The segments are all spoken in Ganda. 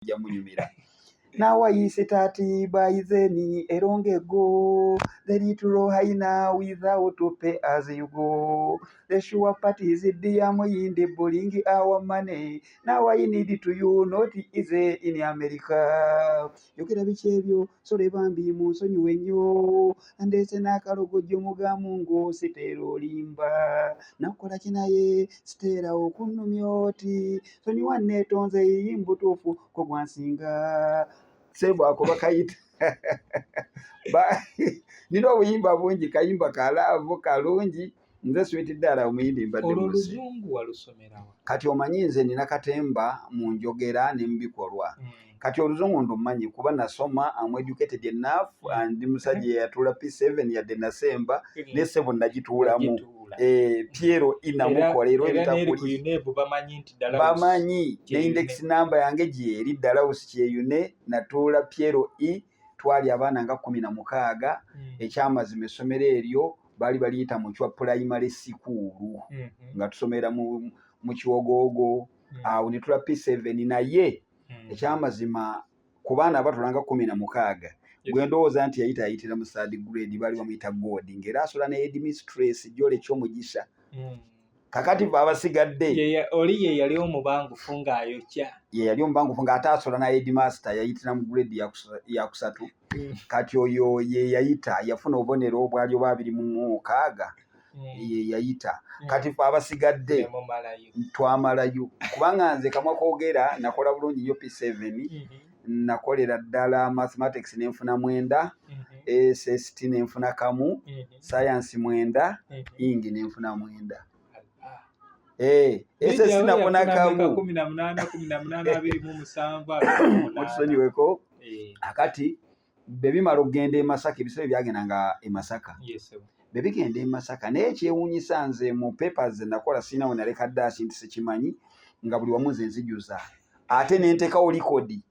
Bijja munyumira. Now I start by then a long ago, the little hyena without to pay as you go. The sure party is dear Muyindi bring our money. Now I need to you not easy in America. Yogera biki ebyo sole bambi munsonyiwe nnyo ndeese n'akalogojjo mugamu ng'ositeera olimba nakukola ki naye siteera okunnumya oti sonyiwa neetonze iyi mbutuufu ko gwansinga sebo ako bakayita nina obuyimba bungi, kayimba ka love kalungi. Nze Sweet ddala omuyimbi mbadde Olwo mu nsi. Oluzungu walusomerawa? Kati omanyi nze nina katemba mu njogera ne mu bikolwa. Kati oluzungu ndumanyi kuba nasoma, am educated enough. Ndi musajja eyatuula P7, yadde nasemba ne sebo nagituulamu. Wagituula. Piero inamukola era Era n'eri ku ebitakuli UNEB bamanyi nti ddala bamanyi ne Kyeyune. Index number yange gyeri Dalausi Kyeyune, natuula Piero E, twali abaana nga 16. Ekyamazima essomero eryo baali baliyita Mucwa Primary School, nga tusomera mu Kiwogoogo. Awo ne tula P7 naye ekyamazima ku baana abatulanga 16, gwe ndowooza nti yayita ayitira mu third grade, baali bamuyita God, ng'era asola ne headmistress Jole Kyomugisha. Kakati fe abasigadde Oli ye yali omubangufu ng'ayokya. Ye yali omubangufu ng'ate asola na headmaster, yayitira mu grade yakusatu. Kati oyo ye yayita, yafuna obubonero obwali oba 26, ye yayita. Kati fe abasigadde Nemumalayo. Twamalayo kubanga nze kamwa koogera nakola bulungi nnyo P7. Nakolera ddala mathematics nenfuna 9, SST nenfuna 1, science 9, Eng nenfuna 9. SST nafuna 1. 18, 18, 27, 28. Otusonyiweko. Akati bwe bimala okugenda e Masaka, ebiseera byagendanga e Masaka, bwe bigenda e Masaka, naye ekyewuunyisa nze mu papers ze nakola sirina we naleka dash nti sikimanyi, nga buli wamu nze nzijuza ate ne nteekawo likodi.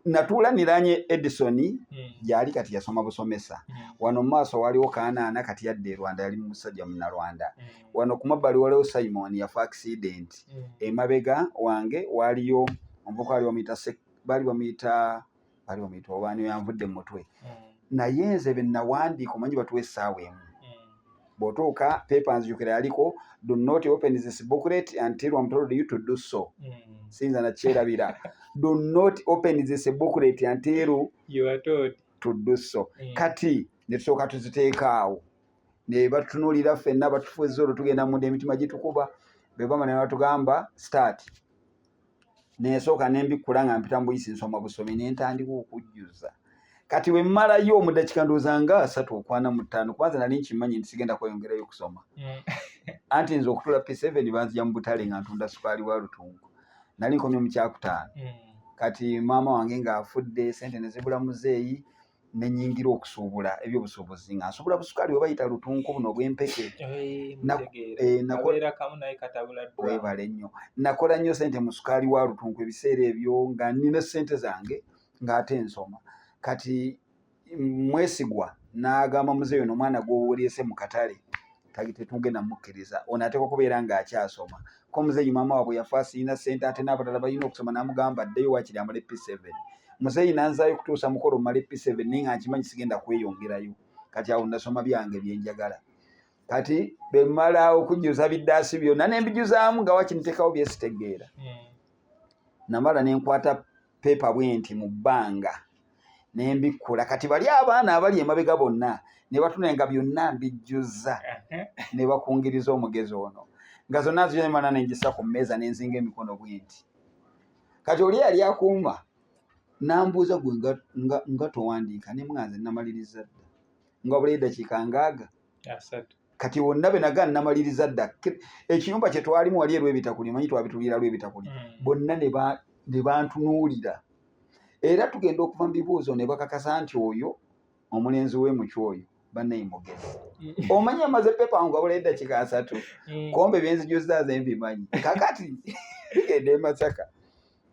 Natuula niranye Edison gyali kati yasoma busomesa. Wano mu maaso waliwo Kanaana, kati yadda e Rwanda, yali musajja Munnarwanda. Wano ku mabbali waliwo Simon, yafa accident. Emabega wange waliyo omuvubuka wali bamuyita baali bamuyita obaani, yanvudde mu mutwe. Naye nze be nawandiika, omanyi batuwa essaawa emu, bw'otuuka paper nzijukira yaliko "Do not open this booklet until I'm told you to do so." Siyinza nakyerabira, "Do not open this booklet until You are told. to do so." Kati ne tusooka tuziteeka awo ne batutunuulira ffenna, batufuuza olwo tugenda munda emitima gitukuba. Bwe bamala ne batugamba "Start", nensooka nembikkula nga mpita mu buyisi, nsoma busomi, ne ntandika okujjuza. Kati bwe mmalayo mu ddakiika ndowooza nga 30 okwana mu 5, kubanza nali nkimanyi nti sigenda kweyongerayo okusoma. Anti nze okutuula P7 banzija mu butale nga ntunda sukaali wa lutungu, nali nkomye mu kyakutaano. Kati maama wange ng'afudde, sente ne zibula muzeeyi, ne nnyingira okusuubula ebyobusuubuzi nga nsuubula busukaali bwe bayita lutunku buno obw'empeke. Mutegeera. Kabeera kamu naye katabula ddwa. Weebale nnyo. Nakola nnyo sente mu sukaali wa lutunku ebiseera ebyo nga nnina sente zange ng'ate nsoma. Kati Mwesigwa n'agamba muzeeyi, "Ono omwana gw'oleese mu katale tetugenda mukkiriza, ono ateekwa kubeera ng'akyasoma." Ko muzeeyi, maama waabwe yafa, sirina ssente ate n'abalala balina okusoma. N'amugamba addeyo waakiri amale P7. Muzeeyi nanzaayo kutuusa mukolo mmale P7, naye nga nkimanyi sigenda kweyongerayo. Kati awo nasoma byange byenjagala. Kati bwe mmala okujjuza biddaasi byonna ne mbijjuzaamu nga wakiri nteekawo byesitegeera. Namala ne nkwata paper bwe nti mu bbanga ne mbikkula. Kati bali abaana abali emabega bonna ne batuna nga byonna mbijjuzza, ne bakungiriza omugezi ono nga zonna nzija nemala ne ngissa ku mmeeza ne nzinga emikono bwe nti. Kati oli yali akuuma n'ambuuza, "Gwe nga towandiika?" Ne muŋŋamba, "Nze namaliriza dda," nga wabulayo eddakiika 60. 30. Kati wonna be naga namaliriza dda. Ekiyumba kye twalimu wali erw'Ebitakuli, manyi twabitulira Lwebitakuli, bonna ne bantunuulira. Era tugenda okuva mu bibuuzo ne bakakasa nti oyo omulenzi w'emuky oyo bannaye mugezi. Omanyi amaze paper nga wabulayo eddakiika 30. Kombe byenzijuzza nze mbimanyi. Kakati bigenda e Masaka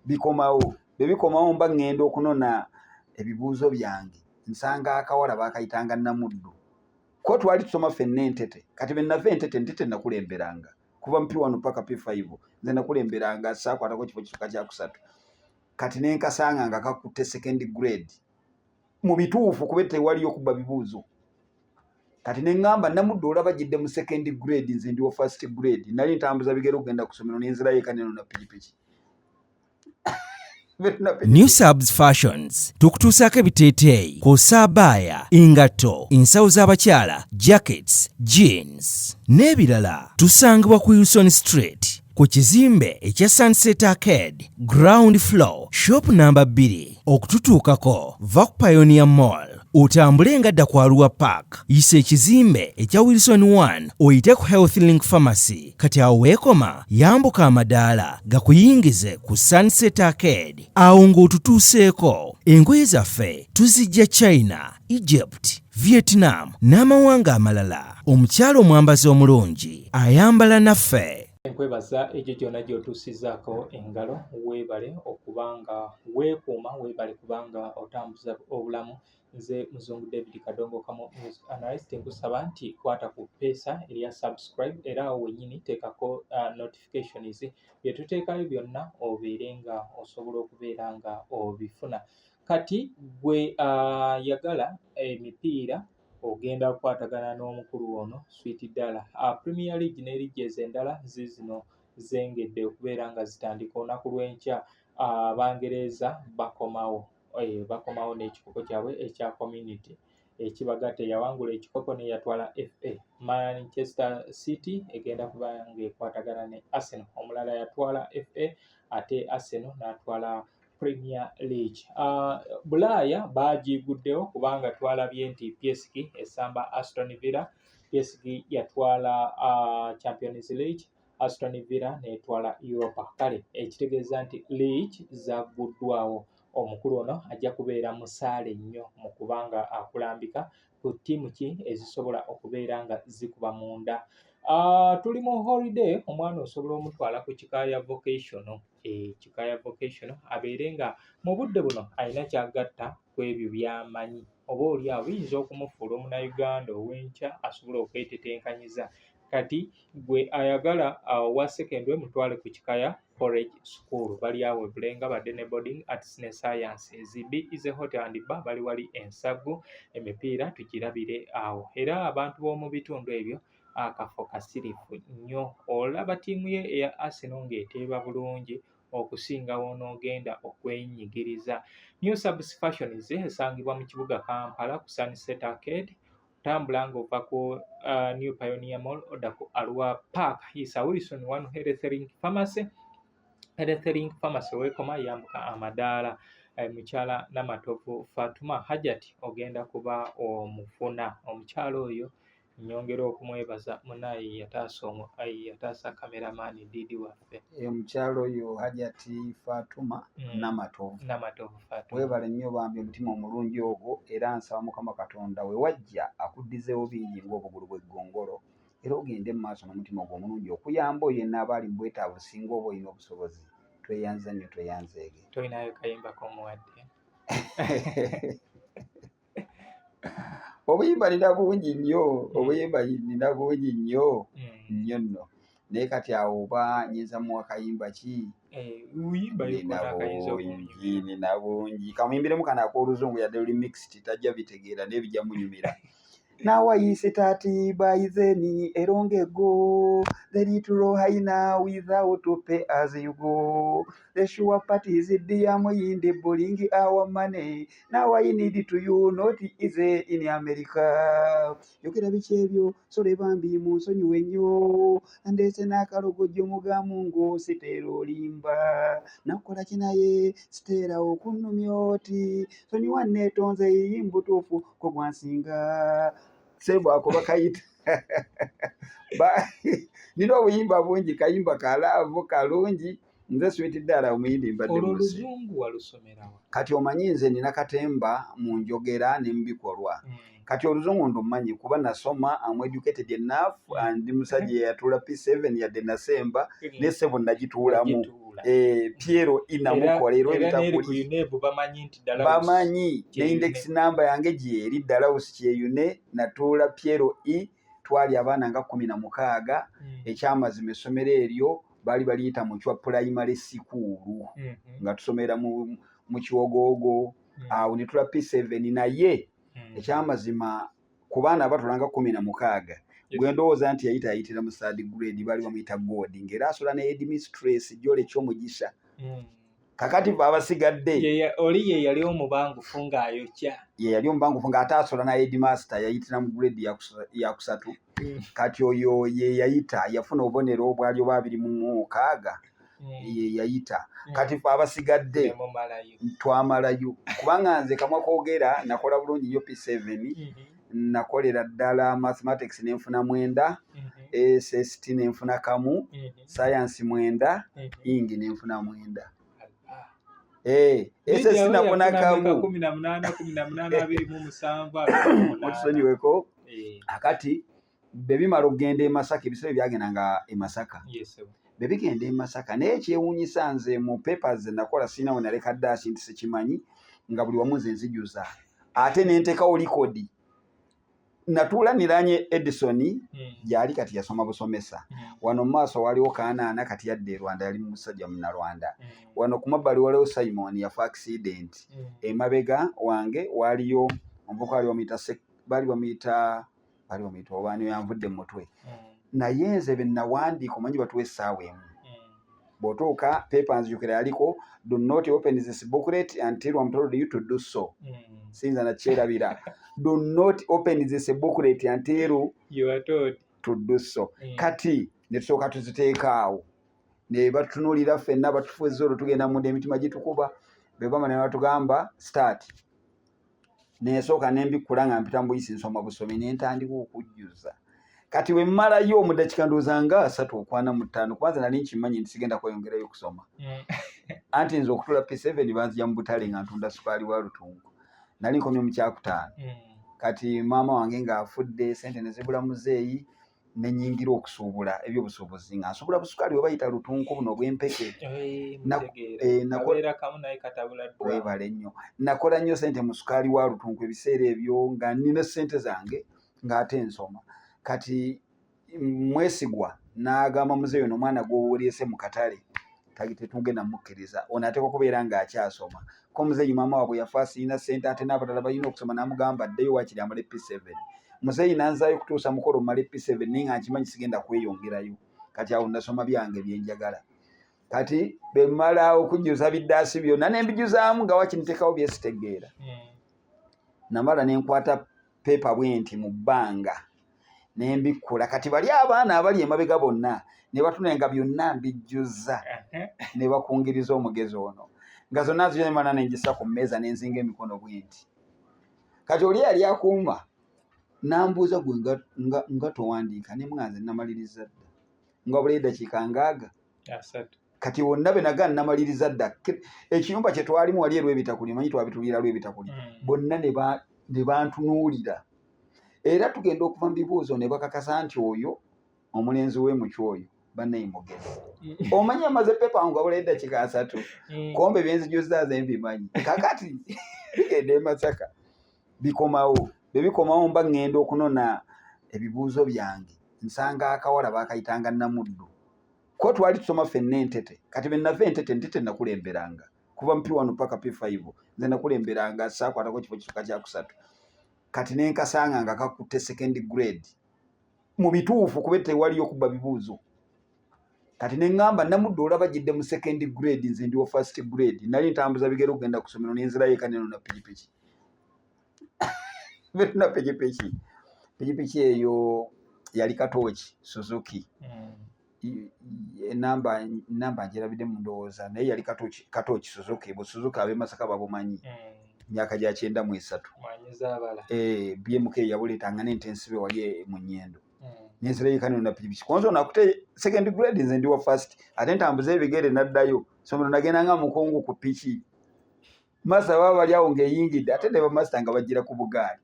bikomawo. Bwe bikomawo mba ŋŋenda okunona ebibuuzo byange, nsanga akawala baakayitanga Namuddu. Ko twali tusoma ffenna entete. Kati bwe nava entete, ntete nakulemberanga kuva mu P1 paka P5, nze nakulemberanga, saakwatako kifo kisukka kyakusatu. Kati nenkasanga nga kakutte second grade mu bituufu, kuba tewaliyo kuba bibuuzo. Kati neŋŋamba, "Namudde, olaba gidde mu second grade, nze ndiwo first grade." Nali ntambuza bigere okugenda ku ssomero, nenzirayo eka neno na pikipiki. New Subs Fashions tukutuusaako ebiteeteeyi kw'ossa abaaya, engatto, ensawo z'abakyala, jackets, jeans n'ebirala. Tusangibwa ku Wilson Street ku kizimbe ekya Sunset Arcade, ground floor, shop namba 2. Okututuukako, va ku Pioneer Mall, otambule nga dda ku Arua Park, yisa ekizimbe ekya Wilson 1, oyite ku Health Link Pharmacy. Kati awo weekoma, yambuka amadaala gakuyingize ku Sunset Arcade. Awo ng'otutuuseeko. Engoye zaffe tuzijja China, Egypt, Vietnam n'amawanga amalala. Omukyala omwambazi omulungi ayambala naffe. Nkwebaza egyo gyonna gy'otuusizaako engalo. Weebale okuba nga weekuuma, weebale kubanga otambuza obulamu. Nze Muzungu David Kadongo Kamo, news analyst. Nkusaba nti kwata ku peesa erya subscribe, era awo wennyini teekako notifications, bye tuteekayo byonna obeere nga osobola okubeera nga obifuna. Kati gwe ayagala emipiira, ogenda kukwatagana n'omukulu ono Sweet Ddala. Premier League ne leagues endala ziizino zengedde okubeera nga zitandika olunaku lw'enkya. Abangereza bakomawo, bakomawo n'ekikopo kyabwe ekya Community ekibagatta. Eyawangula ekikopo n'eyatwala FA, Manchester City, egenda kuba ng'ekwatagana ne Arsenal. Omulala yatwala FA, ate Arsenal n'atwala Premier League. Bulaaya baagiguddewo kubanga twalabye nti PSG esamba Aston Villa. PSG yatwala Champions League, Aston Villa n'etwala Europa. Kale ekitegeeza nti league zagguddwawo. Omukulu ono ajja kubeera musaale nnyo mu kubanga akulambika ku ttiimu ki ezisobola okubeera nga zikuba munda. Tuli mu holiday, omwana osobola omutwala ku Kikaaya Vocational, Kikaaya Vocational, abeere nga mu budde buno alina ky'agatta ku ebyo by'amanyi, oba oli awo biyinza okumufuula Omunnayuganda ow'enkya asobola okwetetenkanyiza. Kati gwe ayagala owa secondary, mutwale ku Kikaya College School, bali awo e Bulenga, badde ne boarding, arts ne sciences. B is a Hotel and Bar, bali wali Ensaggu. Emipiira tugirabire awo, era abantu b'omu bitundu ebyo, akafo kasirifu nnyo. Olaba ttiimu ye eya Arsenal ng'eteeba bulungi okusinga w'onoogenda okwenyigiriza. New Subs Fashions esangibwa mu kibuga Kampala ku Sunset Arcade. Tambula ng'ova ku New Pioneer Mall, odda ku Arua Park, yisa Wilson One Health Link Pharmacy. Health Link Pharmacy weekoma, yambuka amadaala, mukyala Namatovu Fatuma Hajat ogenda kuba omufuna. Omukyala oyo nyongera okumwebaza, munaye yataasa cameraman Didi waffe. Omukyala oyo Hajati Fatuma Namatovu. Namatovu Fatuma. Weebale nnyo bambi omutima omulungi ogwo, era nsaba Mukama Katonda we wajja akuddizeewo bingi ng'obugulu bw'eggongolo, era ogende mu maaso n'omutima ogwo omulungi okuyamba oyo yenna aba ali mu bwetaavu singa oba olina obusobozi. Tweyanza nnyo, tweyanzeege. Tolinayo kayimba k'omuwadde? Obuyimba nina bungi nnyo, obuyimba nina bungi nnyo nnyo nno, naye kati awo oba nyinza muwa kayimba ki? Buyimba Nina yokona akayinza bungi. Okumunyumira. Nina bungi. Kamuyimbiremu kano ak'oluzungu, yadde luli mixed, tajja bitegeera naye bijja munyumira. Now I start by then a long ago, the little hyena without to pay as you go. The sure party is dear in the bowling our money. Now I need to you not easy in America. Yogera biki ebyo, sole bambi munsonyiwe nnyo. Ndeese n'akalogojjo mugamu ng'ositeera olimba. Nakukola ki naye siteera okunnumya oti. Sonyiwa neetonze iyi mbutuufu ko gwansinga. Sebo ako bakayita. Nina obuyimba bungi, kayimba ka love kalungi. Nze Sweet Ddala omuyimbi mbadde Olwo mu nsi. Oluzungu walusomerawa? Kati omanyi nze nina katemba mu njogera ne mu bikolwa. Kati oluzungu ndumanyi kuba nasoma, am educated enough, ndi musajja eyatuula P7, yadde nasemba ne sebo nagituulamu. Wagituula. Piero inamukola era Era n'eri ku ebitakuli. UNEB bamanyi nti ddala Bamanyi ne Kyeyune. index number yange gyeri, Ddalawusi Kyeyune, natuula Piero E, twali abaana nga 16. Ekyamazima essomero eryo Baali baliyita Mucwa Primary School, nga tusomera mu Kiwogoogo. Awo ne tula P7, naye ekyamazima ku baana abatulanga 16, gwe ndowooza nti yayita, yayitira mu third grade, baali bamuyita God, ng'era asula ne headmistress Jole Kyomugisha. Kakati fe abasigadde, Oli ye yali omubangufu ng'ayokya. Ye yali omubangufu ng'ate asula na headmaster, yayitira mu grade yakusatu. Kati oyo ye yayita, yafuna obubonero obwali oba 26, ye yayita. Kati fe abasigadde Nemumalayo. twamalayo, kubanga nze kamwa koogera nakola bulungi nnyo P7. Nakolera ddala mathematics nenfuna 9, SST nenfuna 1, science 9, Eng nenfuna 9. SST nafuna 1. 18, 18, 27, 28. Otusonyiweko. Akati bwe bimala okugenda e Masaka, ebiseera byagendanga e Masaka, bwe bigenda e Masaka, naye ekyewuunyisa, nze mu papers ze nakola sirina we naleka dash nti sikimanyi, nga buli wamu nze nzijuza, ate ne nteekawo likodi. Natuula niranye Edison, gyali kati yasoma busomesa. Wano mu maaso waliwo Kanaana, kati yadda e Rwanda, yali musajja Munnalwanda. Wano ku mabbali waliwo Simon, yafa accident. Emabega wange waliyo omuvubuka, wali bamuyita baali bamuyita obaani, yanvudde mu mutwe. Naye nze be nawandiika, omanyi batuwa essaawa emu, bw'otuuka paper nzijukira yaliko "Do not open this booklet until I'm told you to do so." Siyinza nakyerabira, "Do not open this booklet until You are told. to do so." Kati ne tusooka tuziteeka awo, ne batutunuulira ffenna, batufuza olwo tugenda munda, emitima gitukuba. Bwe bamala ne batugamba, "Start." Nensooka nembikkula nga mpita mubuyisi, nsoma busomi, ne ntandika okujjuza. Kati bwe mmalayo mu ddakiika ndowooza nga 30 okwana mu 5, kubanza nali nkimanyi nti sigenda kweyongerayo okusoma. Anti nze okutula P7 banzija mu butale nga ntunda sukaali wa lutungu, nali nkomye mu kyakutaano. Kati maama wange ng'afudde, sente ne zibula muzeeyi, ne nnyingira okusuubula ebyobusuubuzi, nga nsuubula busukaali bwe bayita lutunku, buno obw'empeke. Mutegeera. Kabeera kamu naye katabula ddwa. Weebale nnyo. Nakola nnyo sente mu sukaali wa lutunku ebiseera ebyo, nga nnina sente zange ng'ate nsoma. Kati Mwesigwa n'agamba muzeeyi, "Ono omwana gw'owoleese mu katale tetugenda mukkiriza, ono ateekwa okubeera ng'akyasoma." Ko muzeeyi, maama waabwe yafa, sirina ssente, ate n'abalala balina okusoma. N'amugamba addeyo waakiri amale P7. Muzeeyi nanzaayo okutuusa mukolo mmale P7, naye nga nkimanyi sigenda kweyongerayo. Kati awo nasoma byange byenjagala. Kati bwe mmala okujjuza biddaasi byonna, ne mbijjuzaamu nga wakiri nteekawo byesitegeera. Namala ne nkwata paper bwe nti mu bbanga ne mbikkula. Kati bali abaana abali emabega bonna ne batuna nga byonna mbijjuzza, ne bakungiriza omugezi ono, nga zonna nzijja ne ngissa ku mmeeza, ne nzinga emikono bwe nti. Kati oli yali akuuma n'ambuuza, "Gwe nga towandiika?" Ne mwanze, namaliriza dda, nga bula eddakiika 60. 30. Kati wonna be naga namaliriza dda. Ekiyumba kye twalimu wali erw'ebitakuli, manyi twabitulira lw'ebitakuli, bonna ne bantunuulira. Era tugenda okuva mu bibuuzo ne bakakasa nti oyo omulenzi we Muky oyo bannaye mugezi. Omanyi amaze paper nga bula eddakiika 30, kombe byenzijuzza nze mbimanyi. Kakati bigenda e Masaka, bikomawo. Bwe bikomawo, mba ŋŋenda okunona ebibuuzo byange, nsanga akawala baakayitanga Namuddu. Ko twali tusoma ffenna entete. Kati bwe nava entete, ntete nakulemberanga kuva mu P1 paka P5, nze nakulemberanga, saakwatako kifo kisooka kyakusatu. Kati ne nkasanga nga kakutte second grade mu bituufu, kuba tewaliyo kubba bibuuzo. Kati ne ŋŋamba, "Namuddu, olaba gidde mu second grade, nze ndi wa first grade." Nali ntambuza bigere okugenda ku ssomero, nenzirayo eka neno na pikipiki, na pikipiki. Pikipiki eyo yali katooki Suzuki. Enamba ngyerabidde mu ndowooza, naye yali katooki Suzuki. Bu Suzuki ab'e Masaka babumanyi, myaka gya 93. Mwanyizaabala. BMK yabuleetanga n'ente ensibe wali mu Nnyendo. Nenzirayo eka neno na pikipiki, konzo nakute second grade, nze ndi wa first, ate ntambuza ebigere naddayo somero. Nagenda nga mukungu ku piki. Master baba bali awo ng'eyingidde, ate ne bamasita nga bajjira ku bugaali,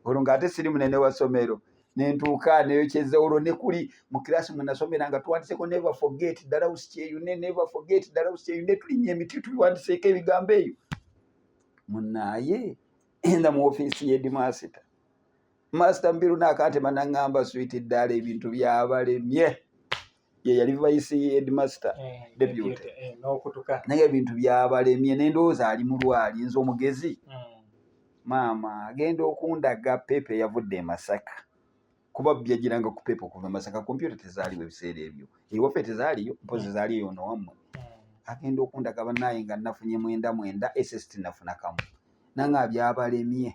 olwo ng'ate siri munene wa ssomero. Nentuuka neyokyeza olwo ne kuli mu kirasi mwe nasomera nga tuwandiseko "Never forget Dalausi Kyeyune, never forget Dalausi Kyeyune." Tulinnya emiti tubiwandiseeko ebigambo eyo. Munaaye enda mu ofiisi y'headmaster, Master Mbiru, naakantema naŋŋamba, "Sweet, ddala ebintu byabalemye. Ye yali vice headmaster, deputy. Naye ebintu byabalemye, nendowooza ali mulwali, nze omugezi. Maama agenda okundaga pepa eyavudde e Masaka, kuba byajiranga ku pepa okuva e Masaka. Kompyuta tezaaliwo ebiseera ebyo, ewaffe tezaaliyo, mpozi zaaliyo ono wammwe. Agenda okundaga, bannaaye, nga nafunye 99 9, SST nafuna kamu, nanga byabalemye.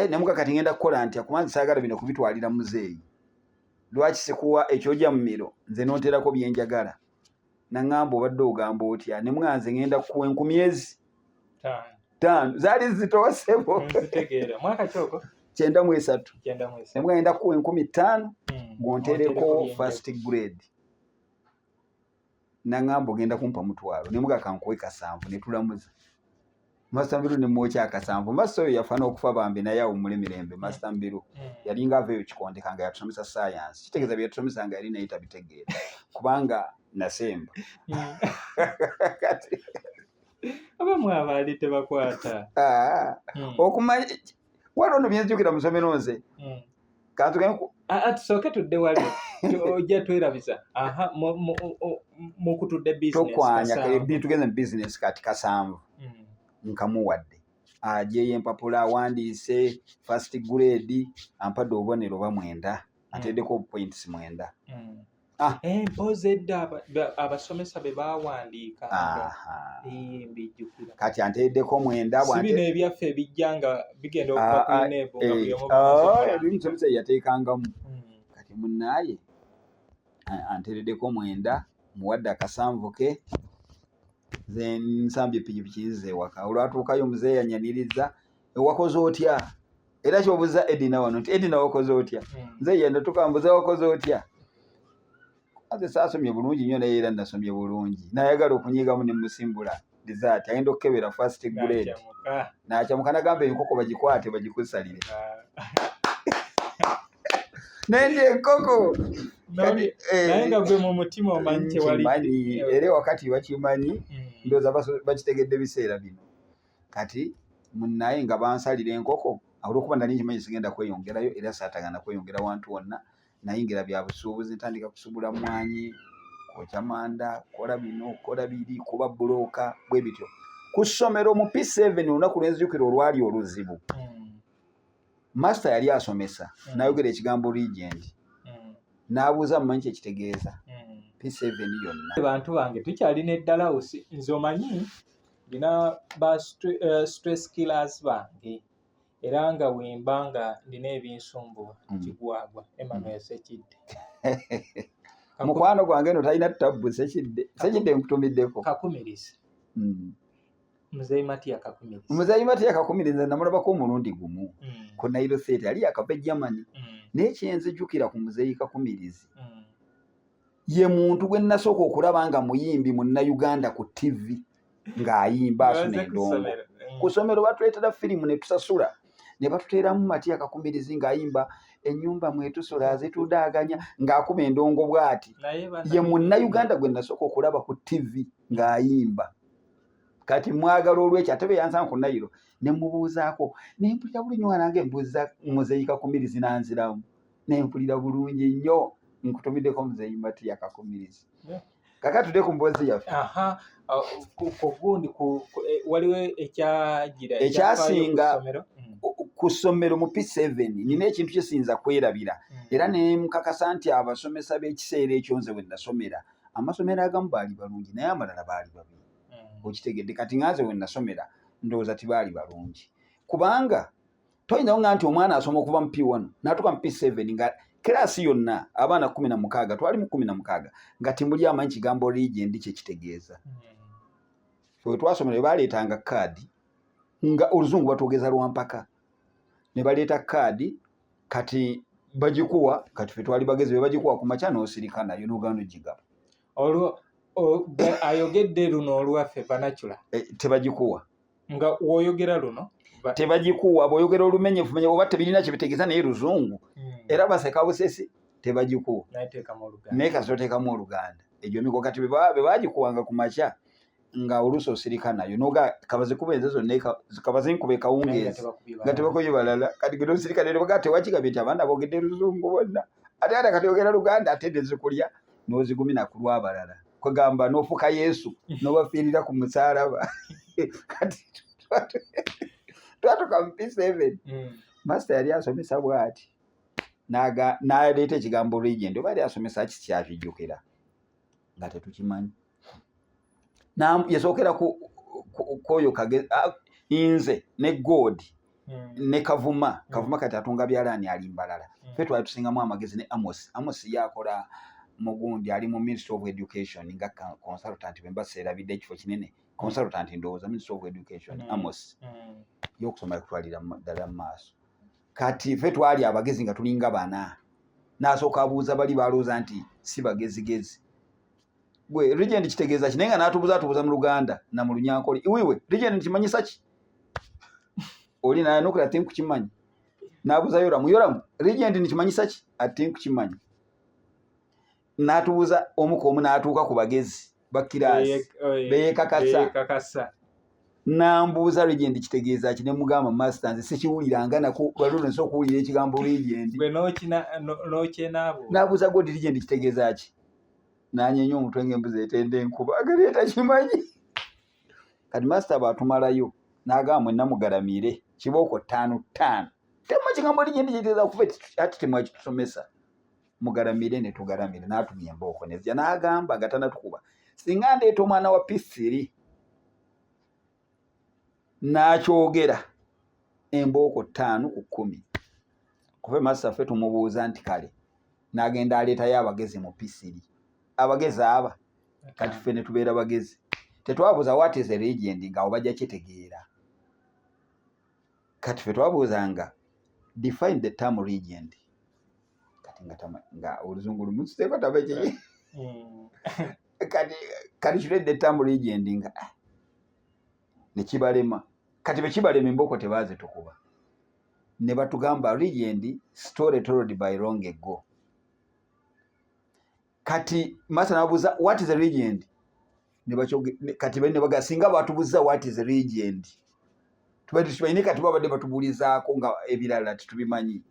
Nemuga kati ngenda kukola ntya? Kuba nze saagala bino kubitwalira muzeeyi. Lwaki sikuwa ekyojja mu miro, nze nonterako byenjagala? Naŋŋamba, obadde ogamba otya? Nemuga nze ngenda kukuwa enkumi ezi 5, zaali zitowa ssebo. 93. Nemuga ngenda kukuwa 5000 gwontereko first grade. Naŋŋamba ogenda kumpa 500. Nemuga kankuwe 7, netulamuza Master Mbiru, nemwokya akasanvu. Master oyo yafa n'okufa bambi, naye awummule mirembe. Master Mbiru yalinga ava eyo Kikondeka, nga yatusomesa science. Kitegeeza bye yatusomesa nga yali naye tabitegeera, kubanga nasemba. Kati abamu abaali tebakwata. Okumanya waliwo no byenzijukira mu ssomero nze kantuge. Tusooke tudde wali, ojja twerabiza. Aha, mukutudde business. Tokwanya. Kasanvu. Tugeze mu business kati, 7 nkamuwadde, ajeyo empapula, awandiise first grade, ampadde obubonero oba 9, ateddeko points 9. Mpozi edda abasomesa be bawandiikanga. Mbijjukira. Kati anteeddeko 9. Si bino ebyaffe ebijja nga bigenda okuva ku UNEB nga buli omu Ebimusomesa yateekangamu. Kati munnaaye anteereddeko 9, muwadde akasanvu ke, ze nsambye pikipiki nzize ewaka. Olwatuukayo muzeeyi anyaniriza, "Wakoze otya?" Era kyobuuza Edina wano nti, "Edina, wakoze otya?" Nze ye natuka mbuza, "Wakoze otya?" Nze saasomye bulungi nnyo, naye era nasomye bulungi. Nayagala okunyigamu ne musimbula result. Agenda okukebera first grade. N'akyamuka. Nakyamuka, nagamba enkoko bagikwate bagikusalire. Naye ndi enkoko. Naye nga gwe mu mutima omanyi tewali. Nkimanyi, era wakati bakimanyi. Ndowooza bakitegedde biseera bino. Kati munnaye nga bansalira enkoko, olwokuba nali nkimanyi sigenda kweyongerayo, era saatagana kweyongera wantu wonna. Nayingira bya busuubuzi, ntandika kusubula mwanyi, kwokya manda, kola bino, kola biri, kuba bulooka, bwe bityo. Ku ssomero mu P7, olunaku lwenzijukira olwali oluzibu, master yali asomesa, n'ayogera ekigambo "regent", n'abuuza mumanyi kyekitegeeza. P7 yonna. Bantu bange, tukyalina eddalawusi. Nze omanyi nina ba stress killers bange, era nga wemba nga nina ebinsumbuwa, kigwagwa Emmanuel Sekidde. Mukwano gwange no talina tabbu. Sekidde, Sekidde, nkutumiddeko. Kakumirizi. Muzeyi Matiya Kakumirizi. Muzeeyi Matiya Kakumirizi namulabako omulundi gumu ku Nile Theatre, yali yakava e Germany. Naye kyenzijukira ku muzeeyi Kakumirizi, ye muntu gwe nasooka okulaba nga muyimbi munnayuganda ku TV, ng'ayimba asuna endongo. Ku ssomero batuleetera firimu ne tusasula, ne batuteeramu Matiya Kakumirizi ng'ayimba "Ennyumba mwetusula zitudaaganya", ng'akuba endongo bw'ati. Ye munnayuganda gwe nasooka okulaba ku TV ng'ayimba. Kati mwagala olwekyo. Ate bwe yansanga ku Nayiro ne mubuuzaako, ne mpulira bulungi nga nange mbuuza muzeeyi Kakumirizi, nanziramu, ne mpulira bulungi nnyo. Nkutumiddeko muzeeyi Matiya Kakumirizi. Kaka tudde ku mboozi yaffe. Aha, ku gundi waliwo ekyagira Ekyasinga ekyafaayo ku ssomero. Ku ssomero mu P7 nina ekintu kyesinza kwerabira, era ne nkakasa nti abasomesa b'ekiseera ekyo nze we nasomera, amasomero agamu baali balungi naye amalala baali babi. Okitegedde? Kati nga nze we nasomera ndowooza tibaali balungi, kubanga toyinza kuŋŋamba nti omwana asoma okuva mu P1 n'atuuka mu P7, nga kiraasi yonna abaana 16, twali mu 16, nga timuli amanyi kigambo "regent" kye kitegeeza. We twasomera bwe baleetanga kaadi, nga oluzungu batwogeza lwampaka, ne baleeta kaadi, kati bagikuwa. Kati fe twali bagezi, be bagikuwa ku makya n'osirika nayo n'ogaana ogigaba. Olwo ayogedde luno olwaffe vernacular. Tebagikuwa. Nga w'oyogera luno Tebagikuwa bw'oyogera olumenyefumenye oba tebirina kye bitegeeza, naye luzungu. Era baseka busesi, tebagikuwa. Naye teekamu Oluganda. Naye kasita oteekamu Oluganda, egyo emigo. Kati bwe bagikuwanga ku makya, nga oluusi osirika nayo noga kabazikuba enze zonna, kabazinkuba Naye nga ekawungeezi tebakubye nga balala. Tebakubye balala. Kati gwe nosirika, ne baga tewakigambye nti abaana boogedde luzungu bonna, ate ate kati oyogera Luganda, ate nezikulya. N'ozigumina ku lw'abalala, kwegamba n'ofuka Yesu n'obafiirira ku musaalaba. Kati twatuka mu P7. Master yali asomesa bw'ati, n'aleeta ekigambo legend, oba yali asomesa ki kyakijjukira nga tetukimanyi. Yasookera ku oyo nze ne God ne Kavuma. Kavuma kati atunga byalaani, ali Mbalala. Ffe twali tusingamu amagezi ne Amos. Amos yakola mugundi, ali mu Ministry of Education nga consultant, bwe mba seerabidde ekifo kinene, consultant ndowooza Ministry of Education. Amos y'okusoma yakutwalira ddala mu maaso. Kati ffe twali abagezi nga tulinga bana. N'asooka abuuza bali balowooza nti si bagezigezi. Gwe, legend kitegeeza ki? Naye nga n'atubuuza, atubuuza mu Luganda na mu Lunyankole. Iwiwe, legend kimanyisa ki? Oli nayanukula, ati nkukimanyi. N'abuuza Yoramu, Yoramu, legend nikimanyisa ki? Ati nkukimanyi. N'atubuuza omu ku omu, n'atuuka ku bagezi ba kiraasi beeyekakasa. Beeyekakasa. Nambuuza legend kitegeeza ki, ne mugamba, master, nze sikiwuliranga nako, lwali nsobola okuwulira ekigambo legend. Gwe n'okyenaabo. N'abuuza God, legend kitegeeza ki? N'anyenya omutwe ng'embuzi etenda enkuba, ageri takimanyi. Kati master bw'atumalayo n'agamba, mwenna mugalamire kibooko ttaano ttaano, temma kigambo legend kitegeeza kuba ati temwakitusomesa, mugalamire. Ne tugalamire, n'atumya embooko nezija, n'agamba nga tanatukuba, singa ndeeta omwana wa P3 n'akyogera, embooko 5 ku 10. Kuba master ffe tumubuuza nti kale, n'agenda aleetayo abagezi mu P3, abagezi aba. Kati ffe ne tubeera bagezi, tetwabuuza what is a legend, nga awo bajja kitegeera. Kati ffe twabuuzanga define the term legend. Kati nga nga oluzungu lumususeeko taba Kati kati the term legend nga ne kibalema. Kati bwe kibalema, embooko tebaazitukuba, ne batugamba legend, story told by long ago. Kati master nabuuza what is a legend, ne kati bali ne baga singa batubuuza what is a legend tubadde tukimanyi, naye kati babadde batubuulizaako nga ebirala tetubimanyi.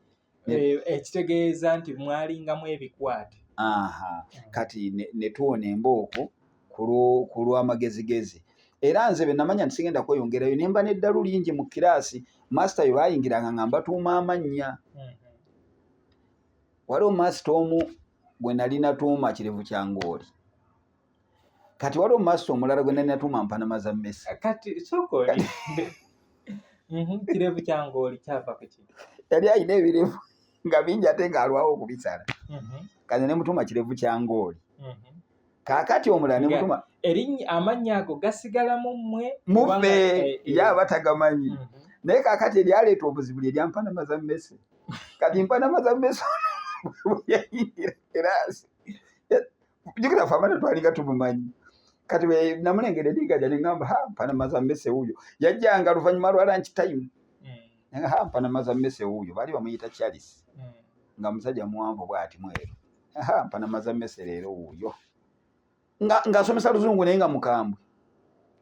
Ekitegeeza nti mwalingamu ebikwate. Aha, kati ne tuwona embooko ku lw'amagezigezi. Era nze bwe namanya nti sigenda kweyongerayo, ne mba n'eddalu lingi mu kiraasi. Master bwe baayingiranga nga mbatuuma amannya. Waliwo master omu gwe nali natuuma Kirevu kya Ngooli. Kati waliwo master omulala gwe nali natuuma Mpanama za Mmese. Kati sooka oli Kirevu kya Ngooli kyava ku ki? Yali alina ebirevu nga bingi ate ng'alwawo okubisala. Kati ne mutuuma Kirevu kya Ngooli. Kaakati omulala ne mutuma Erinnya, amannya ago gasigalamu mmwe? Muffe. Kubanga Ye aba tagamanyi. Naye kaakati eryaleeta obuzibu lye lya Mpanama za Mmese. Kati Mpanama za Mmese bwe yayingira kiraasi, jjukira ffe abaana twalinga tumumanyi. Kati bwe namulengera eringaja, ne ŋŋamba, ha, Mpanama za Mmese wuuyo. Yajjanga luvannyuma lwa lunch time. Ne ha, Mpanama za Mmese wuuyo. Baali bamuyita Charles, nga musajja muwanvu bw'ati, mweru. Ha, Mpanama za Mmese leero wuuyo, nga ng'asomesa luzungu naye nga mukambwe.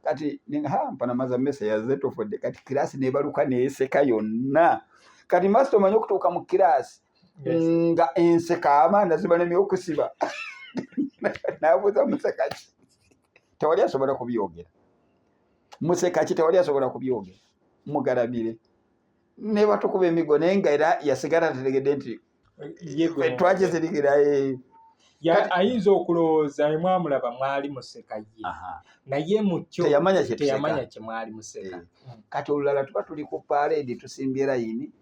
Kati ne ha, Mpanama za Mmese yazze, tofodde. Kati kiraasi n'ebaluka n'eseka yonna. Kati master omanyi okutuuka mu kiraasi nga enseka abaana zibalemye okusiba, n'abuuza, museka ki? Tewali asobola kubyogera. Museka ki? Tewali asobola kubyogera. Mugalamire. Ne batukuba emigo, naye nga era yasigala tategedde nti Ye gwe twakizirikira. Ayinza okulowooza emwamulaba mwali museka ye, naye mu kyo Teyamanya kye teyamanya tuseka. Kye mwali museka. Kati olulala tuba tuli ku parade, tusimbye layini,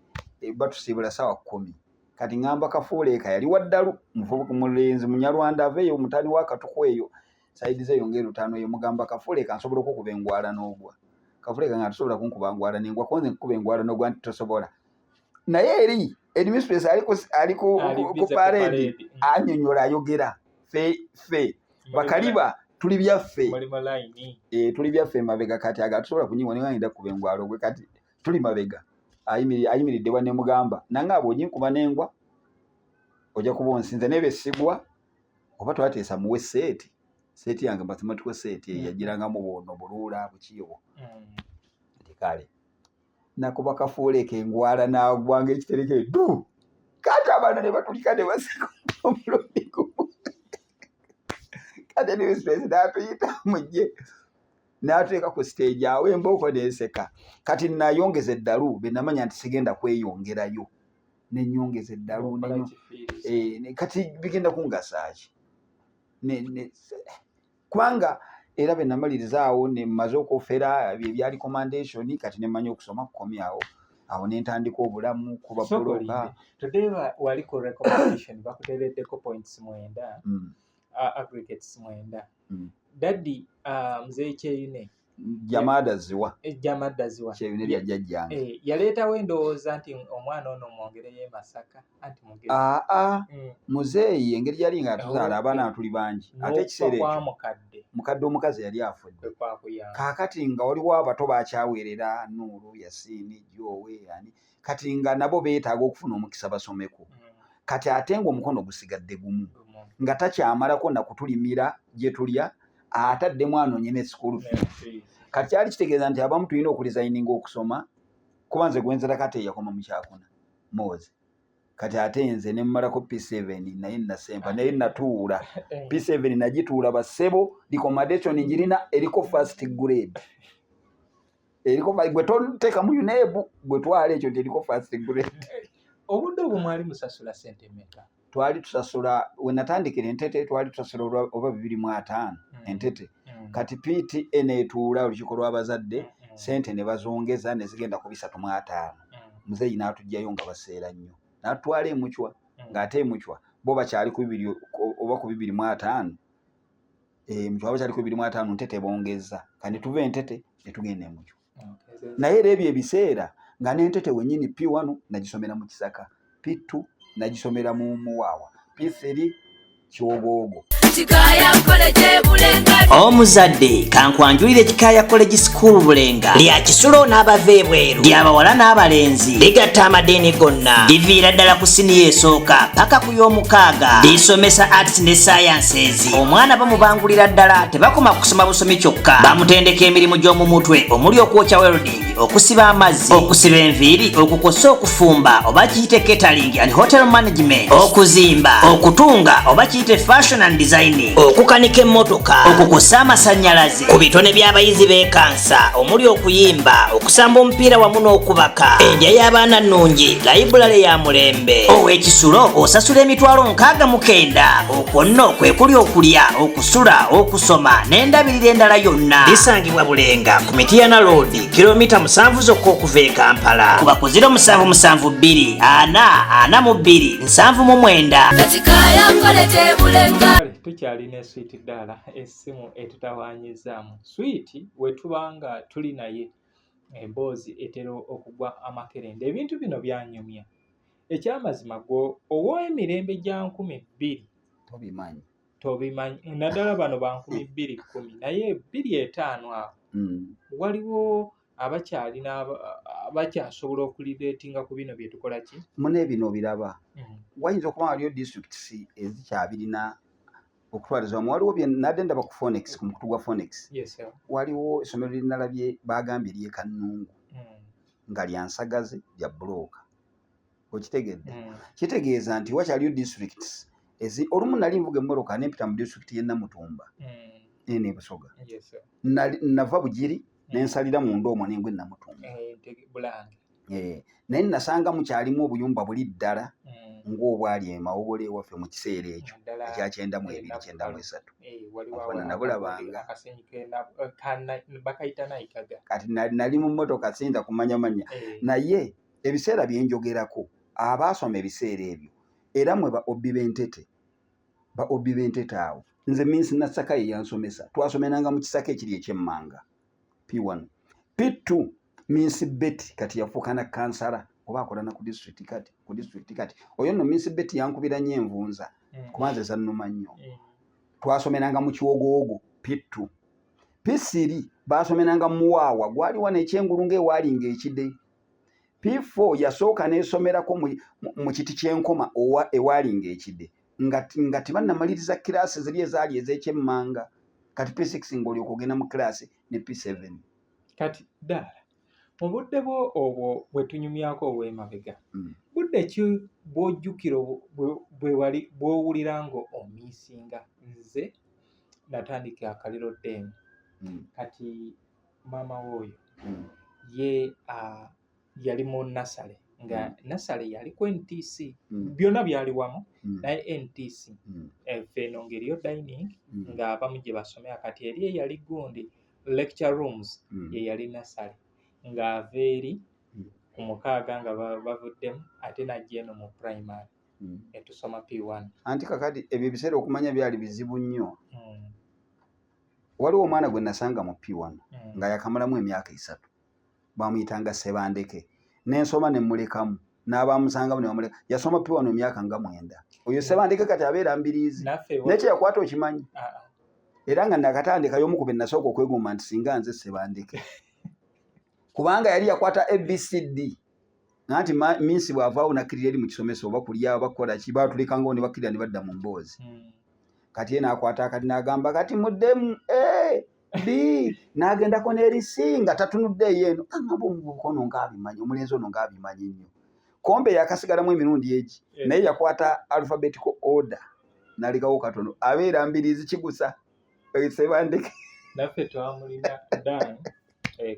batusiibula sawa 10. Kati ŋŋamba Kafuuleeka, yali waddalu, muvubuka mulenzi Munyarwanda, aveeyo omutani wa Katuku eyo side zeeyo ng'erutaano eyo. Mugamba, Kafuuleeka, nsobola okukuba engwala n'ogwa? Kafuuleeka nga tosobola kunkuba ngwala nengwa, konze nkukuba engwala n'ogwa nti tosobola. Naye eri headmistress ali Ali ku busy ku parade parade. Annyonnyola, ayogera. Ffe bakaliba tuli byaffe. Muli mu layini. Tuli byaffe mabega. Kati aga tusobola kunyiwa ne ngenda kuba engwalo gwe. Kati tuli mabega, ayimiridde wa, ne mugamba nange abo oginkuba n'engwa ojja kuba onsinze, naye besigwa oba twateesa muwe set, set yange, mathematical set eyo yagirangamu buno buluula buki obwo. Nti kale nakuba Kafuuleeka engwala n'agwa ng'ekitereke du. Kati abaana ne batulika ne baseka omulundi gumu. Ate headmistress n'atuyita mujje n'ateeka ku stage awo embooko n'eseka. Kati nayongeza eddalu be namanya nti sigenda kweyongerayo, nenyongeza eddalu. Eh, kati bigenda kungasaaki? Kubanga era bwe namaliriza awo ne mmaze okwofera ebya recommendation, kati ne mmanya okusoma kukomyawo awo ne ntandika obulamu kuba buloka. Today wali ku recommendation bakuteereddeko points 9, aggregates 9. Daddy Muzeeyi Kyeyune. Jamada Ziwa. Eh, Jamada Ziwa. Kyeyune lya jjajjange. Eh, yaleetawo endowooza nti omwana ono mwongereyo e Masaka anti mugezi. Aa, muzeeyi engeri yali nga atuzaala abaana tuli bangi, ate ekiseera ekyo mukadde. Mukadde omukazi yali afudde. Kaakati nga waliwo abato bakyaweerera, Nuuru, Yasiini, Jowe, ani, kati nga nabo beetaaga okufuna omukisa basomeko. Kati ate ng'omukono gusigadde gumu, nga takyamalako nakutulimira gye tulya, ate addemu anoonye ne school fees. Kati kyali kitegeeza nti abamu tulina okuresigninga okusoma, kuba nze gwenzerako ate yakoma mu kyakuna Moze. Kati ate nze ne mmalako P7, naye nasemba, naye natuula P7, nagituula bassebo. Recommendation ngirina, eriko first grade, eriko. Gwe toteeka mu UNEB, gwe twala ekyo nti eriko first grade. Obudde obwo mwali musasula sente mmeka? Twali tusasula, we natandikira entete twali tusasula oba 250 entete. Kati PTA neetuula, olukiiko lw'abazadde, sente ne bazongeza ne zigenda ku 350. Muzeeyi n'atugjayo nga baseera nnyo, n'atutwala emucwa, ng'ate emucwa bo bakyali ku bibiri oba ku 250. Emucwa bakyali ku 250, ntete bongeza. Kati tuva entete ne tugenda emucwa, naye era ebyo ebiseera nga n'entete wennyini P1 nagisomera mu Kisaka, P2 nagisomera mu Muwaawa, P3 Kyogoogo. Omuzadde kankwanjulire Kikaaya College School Bulenga, lya kisulo n'abava ebweru, lyabawala n'abalenzi, ligatta amadiini gonna, liviira ddala ku siniya esooka paka ku y'omukaaga, lisomesa arts ne sciences. Omwana bamubangulira ddala, tebakoma kusoma busomi kyokka, bamutendeka emirimu gy'omu mutwe omuli okwokya, welding, okusiba amazzi, okusiba enviiri, okukosa, okufumba oba kiyite catering and hotel management, okuzimba, okutunga oba kiyite fashion and designing, okukanika emmotoka, okukosa amasannyalaze. Ku bitone by'abayizi b'ekansa omuli okuyimba, okusamba omupiira wamu n'okubaka. Endya y'abaana nnungi, layibulale ya mulembe. Ow'ekisulo osasula 69,000, okwo nno kwe kuli okulya, okusula, okusoma n'endabirira endala yonna. Lisangibwa Bulenga ku Mitiyana Road, kilomita 7 zokka okuva e Kampala. Kuba ku 0772 4 42 79. Kale tukyalina eswiti ddaala, essimu etutawaanyizaamu switi. We tuba nga tuli naye emboozi etera okugwa amakerenda. Ebintu bino byanyumya ekyamazima gwe ow'emirembe gya 2000. Tobimanyi. Tobimanyi, naddala bano ba 2010, naye 2005 awo waliwo abakyalina abakyasobola okurelatinga ku bino bye tukola ki. Mune bino biraba, wayinza okuba waliyo districts ezikyabirina okutwaliza wamu. Waliwo bye nadde ndaba ku Phoenix, ku mukutu gwa Phoenix. Yes, sir. Waliwo essomero lyenalabye bagambye lyekannungu nga lya nsagazi, lya bulooka, okitegedde? Kitegeeza nti wakyaliyo districts ezi olumu nali nvuga emmotoka nempita mu district y'e Namutumba, eno e Busoga. Yes, sir. Nava Bugiri nensalira munda omwo nengwa e Namutumba. Eh, Bulange. Eh, naye nasanga mukyalimu obuyumba buli ddala ng'obwali e Mawogolo ewaffe mu kiseera ekyo Naddala ekya 92, eh, 93. Eh, waliwo Ofuna awo nabulabanga. Akasenyi bakayita Nayikaga. Kati nali mu mmotoka, siyinza kumanya mannya, naye ebiseera byenjogerako, abaasoma ebiseera ebyo, era mwe ba obbi b'entete, ba obbi b'entete awo. Nze Minsi Nasaka ye yansomesa, twasomeranga mu kisaka ekiri ekyemmanga, P1, P2. Minsi Betty kati yafuuka na kansala oba akola na ku district kati, ku district kati. Oyo nno Minsi Betty yankubira nnyo envunza, kuba nze zannuma nnyo. Twasomeranga mu Kiwogoogo P2, P3 basomeranga mu Muwaawa, gwali wano ekyengulu ng'ewaalinga ekide. P4 yasooka n'esomerako mu kiti ky'enkoma ewaalinga ekide, nga tebannamaliriza kiraasi ziri ezaali ez'ekyemmanga. Kati P6 ng'olyoka ogenda mu kiraasi ne P7. Kati ddala mu budde bwo obwo bwe tunyumyako obw'emabega, budde ki bw'ojjukira bwe wali bw'owulira nga omissinga? Nze Natandika akaliro den. Kati maama w'oyo ye yali mu nasale nga nasale yaliko NTC. Byonna byali wamu, naye NTC ffe eno ng'eriyo dining, ng'abamu gye basomera. Kati eri eyali gundi lecture rooms, ye yali nasale, ng'ava eri ku 6 nga bavuddemu, ate n'ajja eno mu primary netusoma P1. Anti kakati ebyo ebiseera okumanya byali bizibu nnyo. Waliwo omwana gwe nasanga mu P1 nga yakamalamu emyaka 3, bamuyitanga Sebandeke. Nensoma nemulekamu, n'abamusangamu ne bamuleka. Yasoma P1 emyaka nga 9 oyo Sebandeke. Kati abeera Mbiriizi. Naffe Naye kyeyakwata okimanyi? Ah, ah. Era nga nakatandika y'omu ku be nasooka okwegomba nti singa nze Sebandeke, kubanga yali yakwata ABCD. Nanti minsi bw'avaawo nakkirira eri mu kisomesa oba kulya oba kukola ki, baatulekangawo ne bakkirira ne badda mu mboozi. Kati ye n'akwata akati n'agamba, "Kati muddemu A, B," n'agendako n'eri C nga tatunudde eyo eno. Agamba, omuvubuka ono ng'abimanyi, omulenzi ono ng'abimanyi nnyo. Kombe yakasigalamu emirundi egi. Naye yakwata alphabetical order n'alekawo katono. Abeera Mbiriizi kigusa. Sebandeke. Naffe twamulina Dan.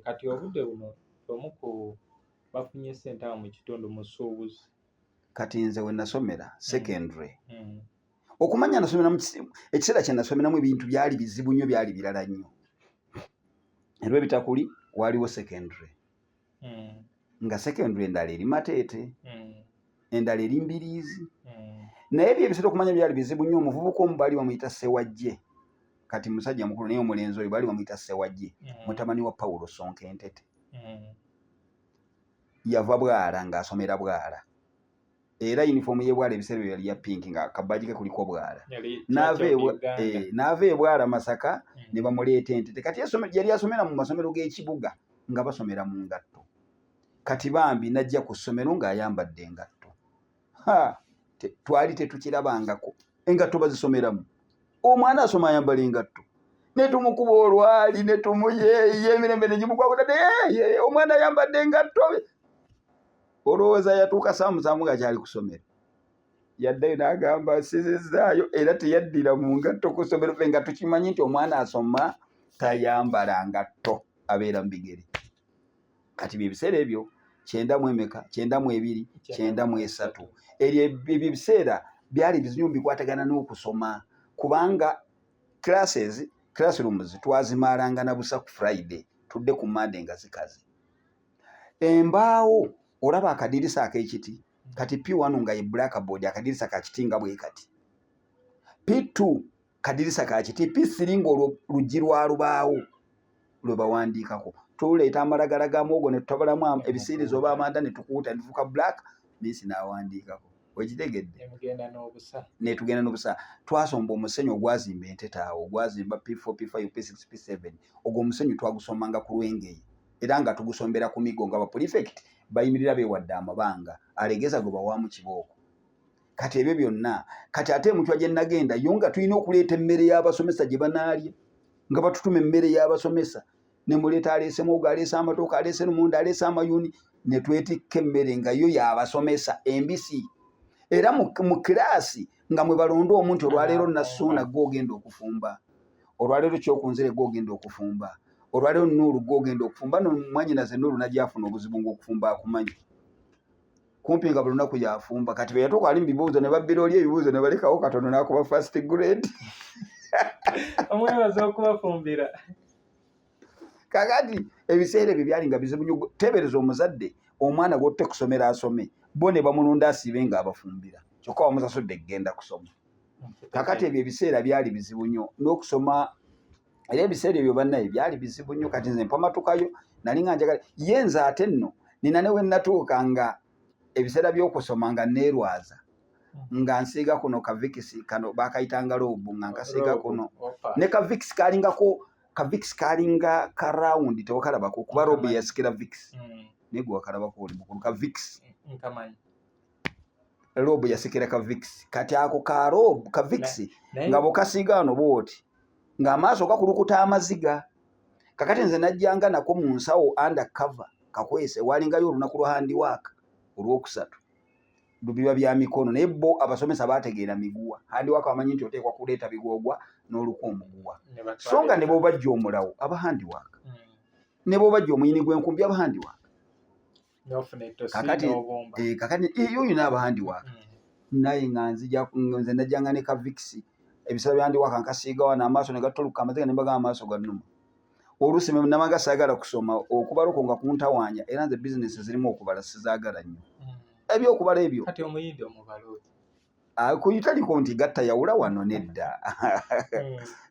Kati obudde buno omu ku bafunye ssente awo mu kitundu, musuubuzi. Kati nze we nasomera secondary, okumanya nasomera ekiseera kye nasomeramu ebintu byali bizibu nnyo, byali birala nnyo. Erwebitakuli waaliwo secondary, nga secondary endala eri Mateete, endala eri Mbiriizi. Naye ebyo ebiseera okumanya byali bizibu nnyo. Omuvubuka omu baali bamuyita Sewajje, kati musajja mukulu, naye omulenzi oyo baali bamuyita Sewajje, mutabani wa Pawulo Sonka Entete. Yava Bwala, ng'asomera Bwala, era yunifoomu y'e Bwala ebiseera ebyo yali ya pink, nga kabaaji ke kuliko Bwala. Yali N'ava Church of Uganda. N'ava e Bwala Masaka ne bamuleeta Entete. Kati yali asomera mu masomero g'ekibuga nga basomera mu ngatto. Kati bambi najja ku ssomero ng'ayambadde engatto. Ha, twali tetukirabangako, engatto bazisomeramu? Omwana asoma ayambala engatto? Ne tumukuba olwali ne tumuyeeya emirembe ne gimugwako. Omwana ayambadde engatto! Olowooza yatuuka saa 7 nga kyali kusomero? Yaddayo n'agamba, "Sizizaayo." Era teyaddira mu ngatto ku ssomero. Ffe nga tukimanyi nti omwana asoma tayambala ngatto, abeera mu bigere. Kati bye biseera ebyo 90 mu emeka, 92, 93. Eryo ebyo ebiseera byali bizibu, bikwatagana n'okusoma, kubanga classes, classrooms twazimaalanga na busa ku Friday, tudde ku Monday nga zikaze. Embaawo, olaba akadirisa ak'ekiti. Kati P1 nga ye blackboard, akadirisa ka kiti nga bwe kati. P2 kadirisa ka kiti. P3 ng'olwo luggi lwa lubaawo lwe bawandiikako. Tuleeta amalagala ga muwogo ne tutabalamu ebisiirizo oba amanda ne tukuuta ne tufuuka black, miisi n'awandiikako. Okitegedde? Nemugenda n'obusa. Netugenda n'obusa. Twasomba omusenyu ogwazimba Entete awo, ogwazimba P4, P5, P6, P7. Ogwo omusenyu twagusomanga ku Lwengeye, era nga tugusombera ku migo, nga baprefect bayimirira beewadde amabanga, alegeza gwe bawaamu kibooko. Kati ebyo byonna, kati ate emucwa gye nagenda yo nga tulina okuleeta emmere y'abasomesa gye banaalya, nga batutuma emmere y'abasomesa ne muleeta, aleese muwogo, aleese amatooke, aleese lumonde, aleese amayuuni, ne twetikka emmere nga yo y'abasomesa embisi. Era mu kiraasi nga mwe balonda omuntu, olwaleero Nassuuna gwe ogenda okufumba, olwaleero Kyokunzire gwe ogenda okufumba, olwaleero Nuulu gwe ogenda okufumba. No mwanyinaze Nuulu najafuna obuzibu ng'okufumba akumanyi kumpi nga buli lunaku yafumba. Kati bwe yatuuka ali mu bibuuzo ne babbira oli ebibuuzo ne balekawo katono n'akuba first grade. Omwebaza okubafumbira. Kakati ebiseera ebyo byali nga bizibu nnyo. Teebereza omuzadde omwana gwotte kusomera asome, bo ne bamulonda asiibe ng'abafumbira, kyokka wamusasudde kugenda kusoma. Kakati ebyo ebiseera byali bizibu nnyo n'okusoma, era ebiseera ebyo bannaye byali bizibu nnyo. Kati nze mpamatukayo, nali nga njagala ye nze ate nno nina ne we natuuka nga ebiseera by'okusoma nga neerwaza, nga nsiiga kuno ka Vicks, kano bakayitanga Robb, nga nkasiiga kuno ne ka Vicks kalingako, ka Vicks kalinga ka round, tewakalabako? Kuba Robb yasikira Vicks. Naye gwe wakalabako, oli mukulu. Ka Vicks. Nkamanyi. Robb yasikira ka Vicks. Kati ako ka Robb, ka Vicks, nga bw'okasiiga wano bw'oti ng'amaaso gakulukuta amaziga. Kakati nze najjanga nako mu nsawo under cover, kakwese. Walingayo olunaku lwa handiwork olwokusatu, biba bya mikono, naye bo abasomesa bategeera miguwa. Handiwork bamanyi nti oteekwa kuleeta bigwogwa. n'oluka omuguwa so nga ne bw'obajja omulawo aba handiwork ne bw'obajja omuyini gw'enkumbi aba handiwork. Kakati eh, eh, yoyo n'aba handiwork naye nga nzija nze najjanga ne ka Vicks, ebiseera bya handiwork nkasiiga wano amaaso ne gatoluka amaziga ne mbagamba amaaso gannuma. Oluusi nabanga saagala kusoma, okubala okwo nga kuntawaanya, era nze bizinesi zirimu okubala sizaagala nnyo. Ebyokubala ebyo. Kati omuyindi omubala otya? Ah, kuyitaliko nti gatta yawula wano nedda.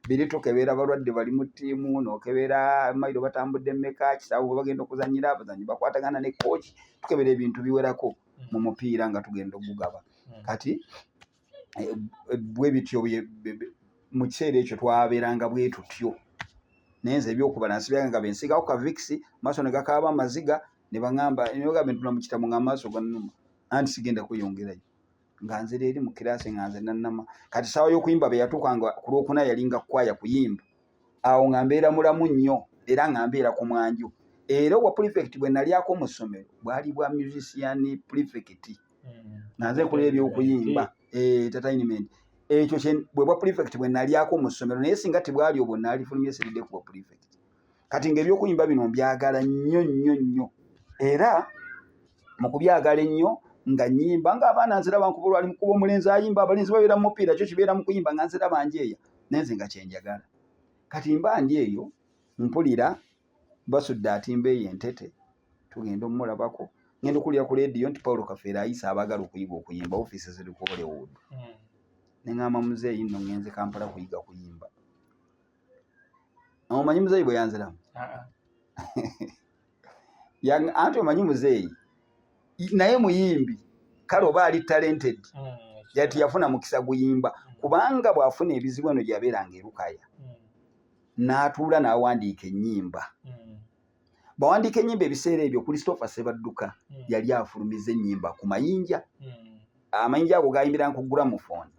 Biri tukebera balwadde bali mu ttiimu, n'okebera mayiro batambudde mmeka, kisaawe bwe bagenda okuzannyira, abazannyi bakwatagana ne kooki, tukebera ebintu biwerako mu mupiira nga tugenda okugugaba. Kati eh, bwe bityo mu kiseera ekyo twabeeranga bwe tutyo, naye nze ebyokubala nsibyaga nga bensiigako ka Vicks, maaso ne gakaaba amaziga, ne baŋŋamba ne ntula mu kitabo nga amaaso gannuma, anti sigenda kweyongerayo nga nzira eri mu kiraasi nga nze nannama. Kati ssaawa y'okuyimba bwe yatuuka nga ku Lwokuna yalinga kwaya kuyimba, awo nga mbeera mulamu nnyo era nga mbeera ku mwanjo. Era obwa prefect bwe nalyako mu ssomero bwali bwa musician prefect, nga nze nkulira ebyokuyimba, eh, entertainment. Ekyo bwe bwa prefect bwe nalyako mu ssomero, naye singa tebwali obwo naalifulumye siridde ku bwa prefect. Kati ng'ebyokuyimba bino mbyagala nnyo nnyo nnyo, era mu kubyagala ennyo nga nnyimba ng'abaana nziraba nkuba olwali mukuba omulenzi ayimba, abalenzi babeera mu mupiira, kyo kibeera mu kuyimba, nga nziraba njeeya naye nze nga kyenjagala. Kati mba ndi eyo mpulira Basudde atimba eyo entete, tugenda omulabako, ngenda okuwulira ku leediyo nti Paulo Kafeero ayise abaagala okuyiga okuyimba, ofiisi ziri ku Hollywood. Ne ŋŋamba muzeeyi nno ŋŋenze Kampala kuyiga kuyimba. Omanyi muzeeyi bwe yanziramu? Ah, ah. Anti omanyi muzeeyi naye muyimbi, kale oba ali talented, yati yafuna mukisa guyimba, kubanga bw'afuna ebizibu eno gyabeeranga erukaya n'atuula n'awandiika ennyimba. Bawandiika ennyimba ebiseera ebyo Christopher Sebadduka yali afulumiza ennyimba ku mayinja. Amayinja ago gayimbira ku gramophone.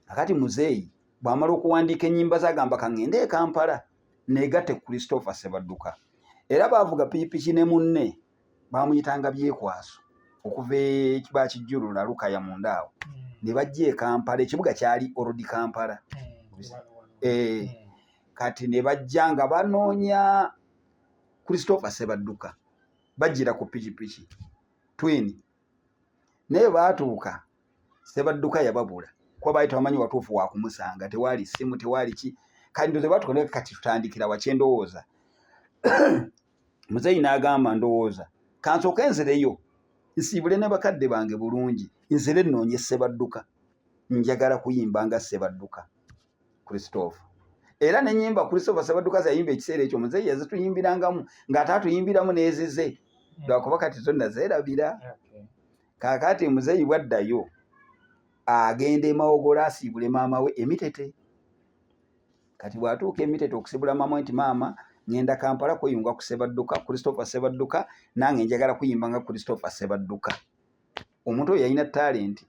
Akati muzeeyi bw'amala okuwandiika ennyimba z'agamba kaŋŋende e Kampala neegatte ku Christopher Sebadduka. Era baavuga pikipiki ne munne baamuyitanga Byekwaso okuva e Bakijjulula Lukaya munda awo ne bajja e Kampala, ekibuga kyali Old Kampala. Eh, kati ne bajja nga banoonya Christopher Sebadduka, bajjira ku pikipiki twin, naye baatuuka Sebadduka yababula kuba baali tebamanyi watuufu wa kumusanga, tewaali ssimu, tewaali ki. Kati ndoze baatuuka naye kati tutandikira wa kyendowooza. Muzeeyi n'agamba ndowooza kansooke nzireyo nsiibule ne bakadde bange bulungi, nzire nnoonye Sebadduka, njagala kuyimba nga Sebadduka Christopher. Era n'ennyimba Christopher Sebadduka ze yayimba ekiseera ekyo muzeeyi yazituyimbirangamu ng'ate atuyimbiramu n'ezize, lwakuba kati zo nazeerabira. Kaakati muzeeyi bw'addayo agenda e Mawogola asiibule maama we emitete. Kati bw'atuuka emitete okusibula maama we nti maama ŋŋenda Kampala kweyunga ku Sebadduka, Christopher Sebadduka, nange njagala kuyimba nga Christopher Sebadduka. Omuntu oyo yalina talenti.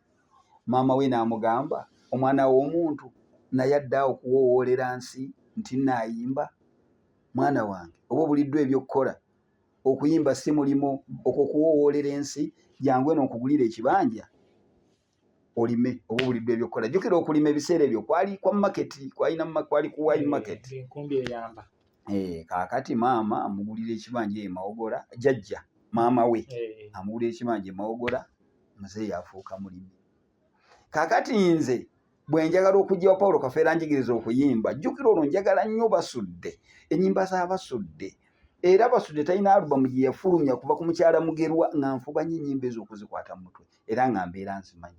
Maama we n'amugamba omwana w'omuntu naye adde awo kuwowoolera nsi nti nnaayimba. Mwana wange oba obuliddwa ebyokukola, okuyimba si mulimu, okwo kuwowoolera ensi, jangu eno nkugulire ekibanja olime oba obuliddwa ebyokukola. Jjukira okulima ebiseera ebyo kwali kwa market, kwalina kwali ku wine market. Enkumbi eyamba. Eh, kaakati maama amugulira ekibanja e Mawogola, jjajja maama we amugulira ekibanja e Mawogola, muzeeyi afuuka mulimi. Kaakati nze bwe njagala okujja wa Paulo Kafeero anjigiriza okuyimba, jjukira olwo njagala nnyo Basudde, ennyimba za Basudde. Era Basudde talina alubamu gye yafulumya kuva ku mukyala Mugerwa nga nfuba nnyo ennyimba ezo okuzikwata mu mutwe era nga mbeera nzimanyi.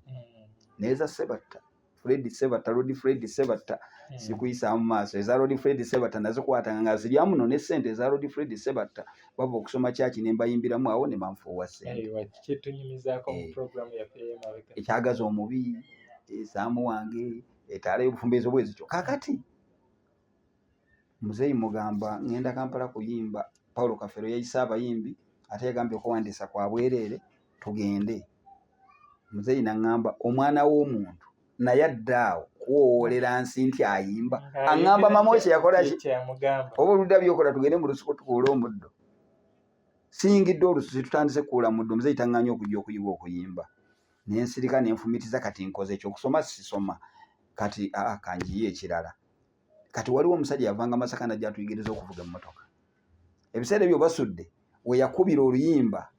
Naye za Sebatta, Fred Sebatta, Lord Fred Sebatta, sikuyisaamu maaso. Eza Lord Fred Sebatta nazikwatanga nga ziryamu no ne ssente eza Lord Fred Sebatta, bava okusoma kyaki ne mbayimbiramu awo ne banfuuwa ssente. Kyetunyumizaako mu programu yaffe ey'emabega. Ekyagaza omubi, esaamu wange, etaala y'obufumbo, ezo bwe zityo. Kaakati muzeeyi mugamba ŋŋenda Kampala kuyimba, Paulo Kafeero yayise abayimbi ate yagambye okuwandiisa kwa bwereere tugende. Muzeeyi n'aŋŋamba omwana w'omuntu naye adde awo kuwowoolera nsi nti ayimba. Aŋŋamba maama we kye yakola ki? Oba oludda by'okola tugende mu lusuku tukuule omuddo. Siyingidde olususu tutandise kukuula muddo, muzeeyi taŋŋaanye okujja okuyiga okuyimba. Ne nsirika ne nfumitiza kati nkoze ki okusoma sisoma. Kati aa kanjiye ekirala. Kati waliwo omusajja yavanga Masaka najja atuyigiriza okuvuga emmotoka. Ebiseera ebyo Basudde we yakubira oluyimba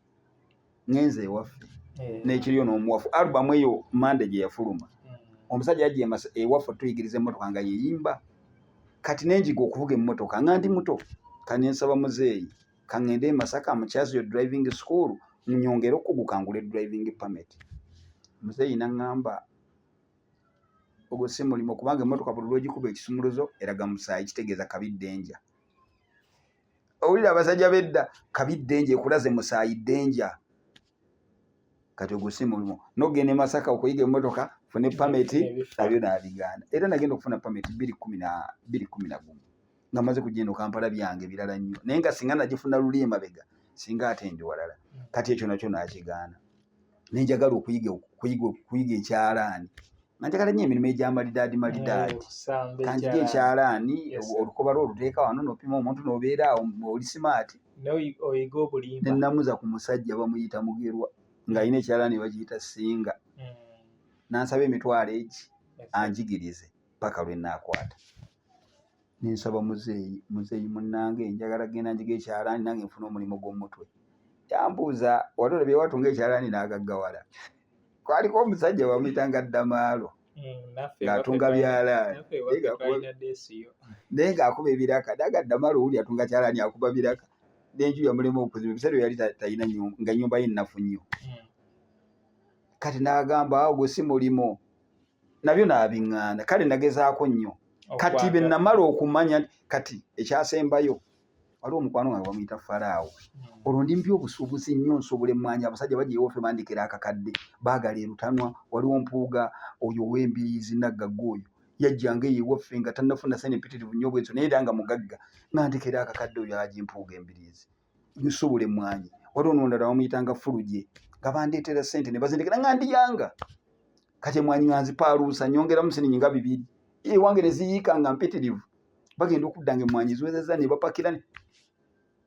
ngenze ewaffe n'ekiryo n'omuwafu alubamu eyo Mande gye yafuluma. Omusajja yajja ewaffe tuyigiriza emmotoka nga yeyimba. Kati nenjiga okuvuga emmotoka nga ndi muto. Kati nensaba muzeeyi kaŋŋende e Masaka mu Kyazyo driving school nyongere okukuguka ngule driving permit. Muzeeyi n'aŋŋamba ogwo si mulimu kubanga emmotoka buli lw'ogikuba ekisumuluzo eraga musaayi kitegeeza kabi ddenja. Owulira abasajja b'edda kabi ddenja ekulaze musaayi ddenja. Kati ogwo si mulimu n'okugenda e Masaka okuyiga emmotoka fune pameti nabyo n'abigaana. Era nagenda okufuna pameti 2011 nga maze kujja eno Kampala byange birala nnyo naye nga singa nagifuna luli emabega singa ate ndi walala. Kati ekyo nakyo n'akigaana. Ne njagala okuyiga ekyalaani nga njagala nnyo emirimu egya malidaadi malidaadi. Kanjige ekyalaani olukoba lwo oluteeka wano n'opima omuntu n'obeera awo oli simaati. Oyiga obulimba. Ne namuza ku musajja bamuyita Mugerwa ng'alina ekyalaani bakiyita Singa. N'ansaba emitwalo egi anjigirize paka lwe nnaakwata. Ne nsaba muzeeyi, muzeeyi munnange njagala genda njige ekyalaani nange nfune omulimu gw'omutwe. Yambuuza wali olabye watunga ekyalaani n'agaggawala. Kwaliko omusajja bamuyitanga Ddamaalo ng'atunga byalaani naye ng'akuba ebiraka naye Ddamaalo owuli atunga kyalaani akuba biraka n'enju yamulema okuzimba ebiseera bye yali talina nga ennyumba ye nnafu nnyo. Kati n'agamba ogwo si mulimu nabyo n'abiŋŋaana kale nagezaako nnyo. Kati bye namala okumanya kati ekyasembayo waliwo omukwano wange bamuyita Faraawo. Olwo ndi mu by'obusuubuzi nnyo nsuubula emmwanyi abasajja bajja ewaffe bandekera akakadde baagala erutanwa waliwo Mpuuga oyo ow'embiriizi naggagga oyo yajjanga eyo ewaffe nga tannafuna ssente mpitirivu nnyo bw'etyo naye era nga mugagga ng'andekera akakadde oyo Haji Mpuuga embiriizi nsuubula emmwanyi. Waliwo n'omulala bamuyitanga Fulugye nga bandeetera ssente ne bazindekera nga ndiyanga. Kati emmwanyi nga nzipaaluusa nnyongeramu siringi nga bibiri ewange ne ziyiika nga mpitirivu. Bagenda okudda nga emmwanyi ziwezezza ne bapakira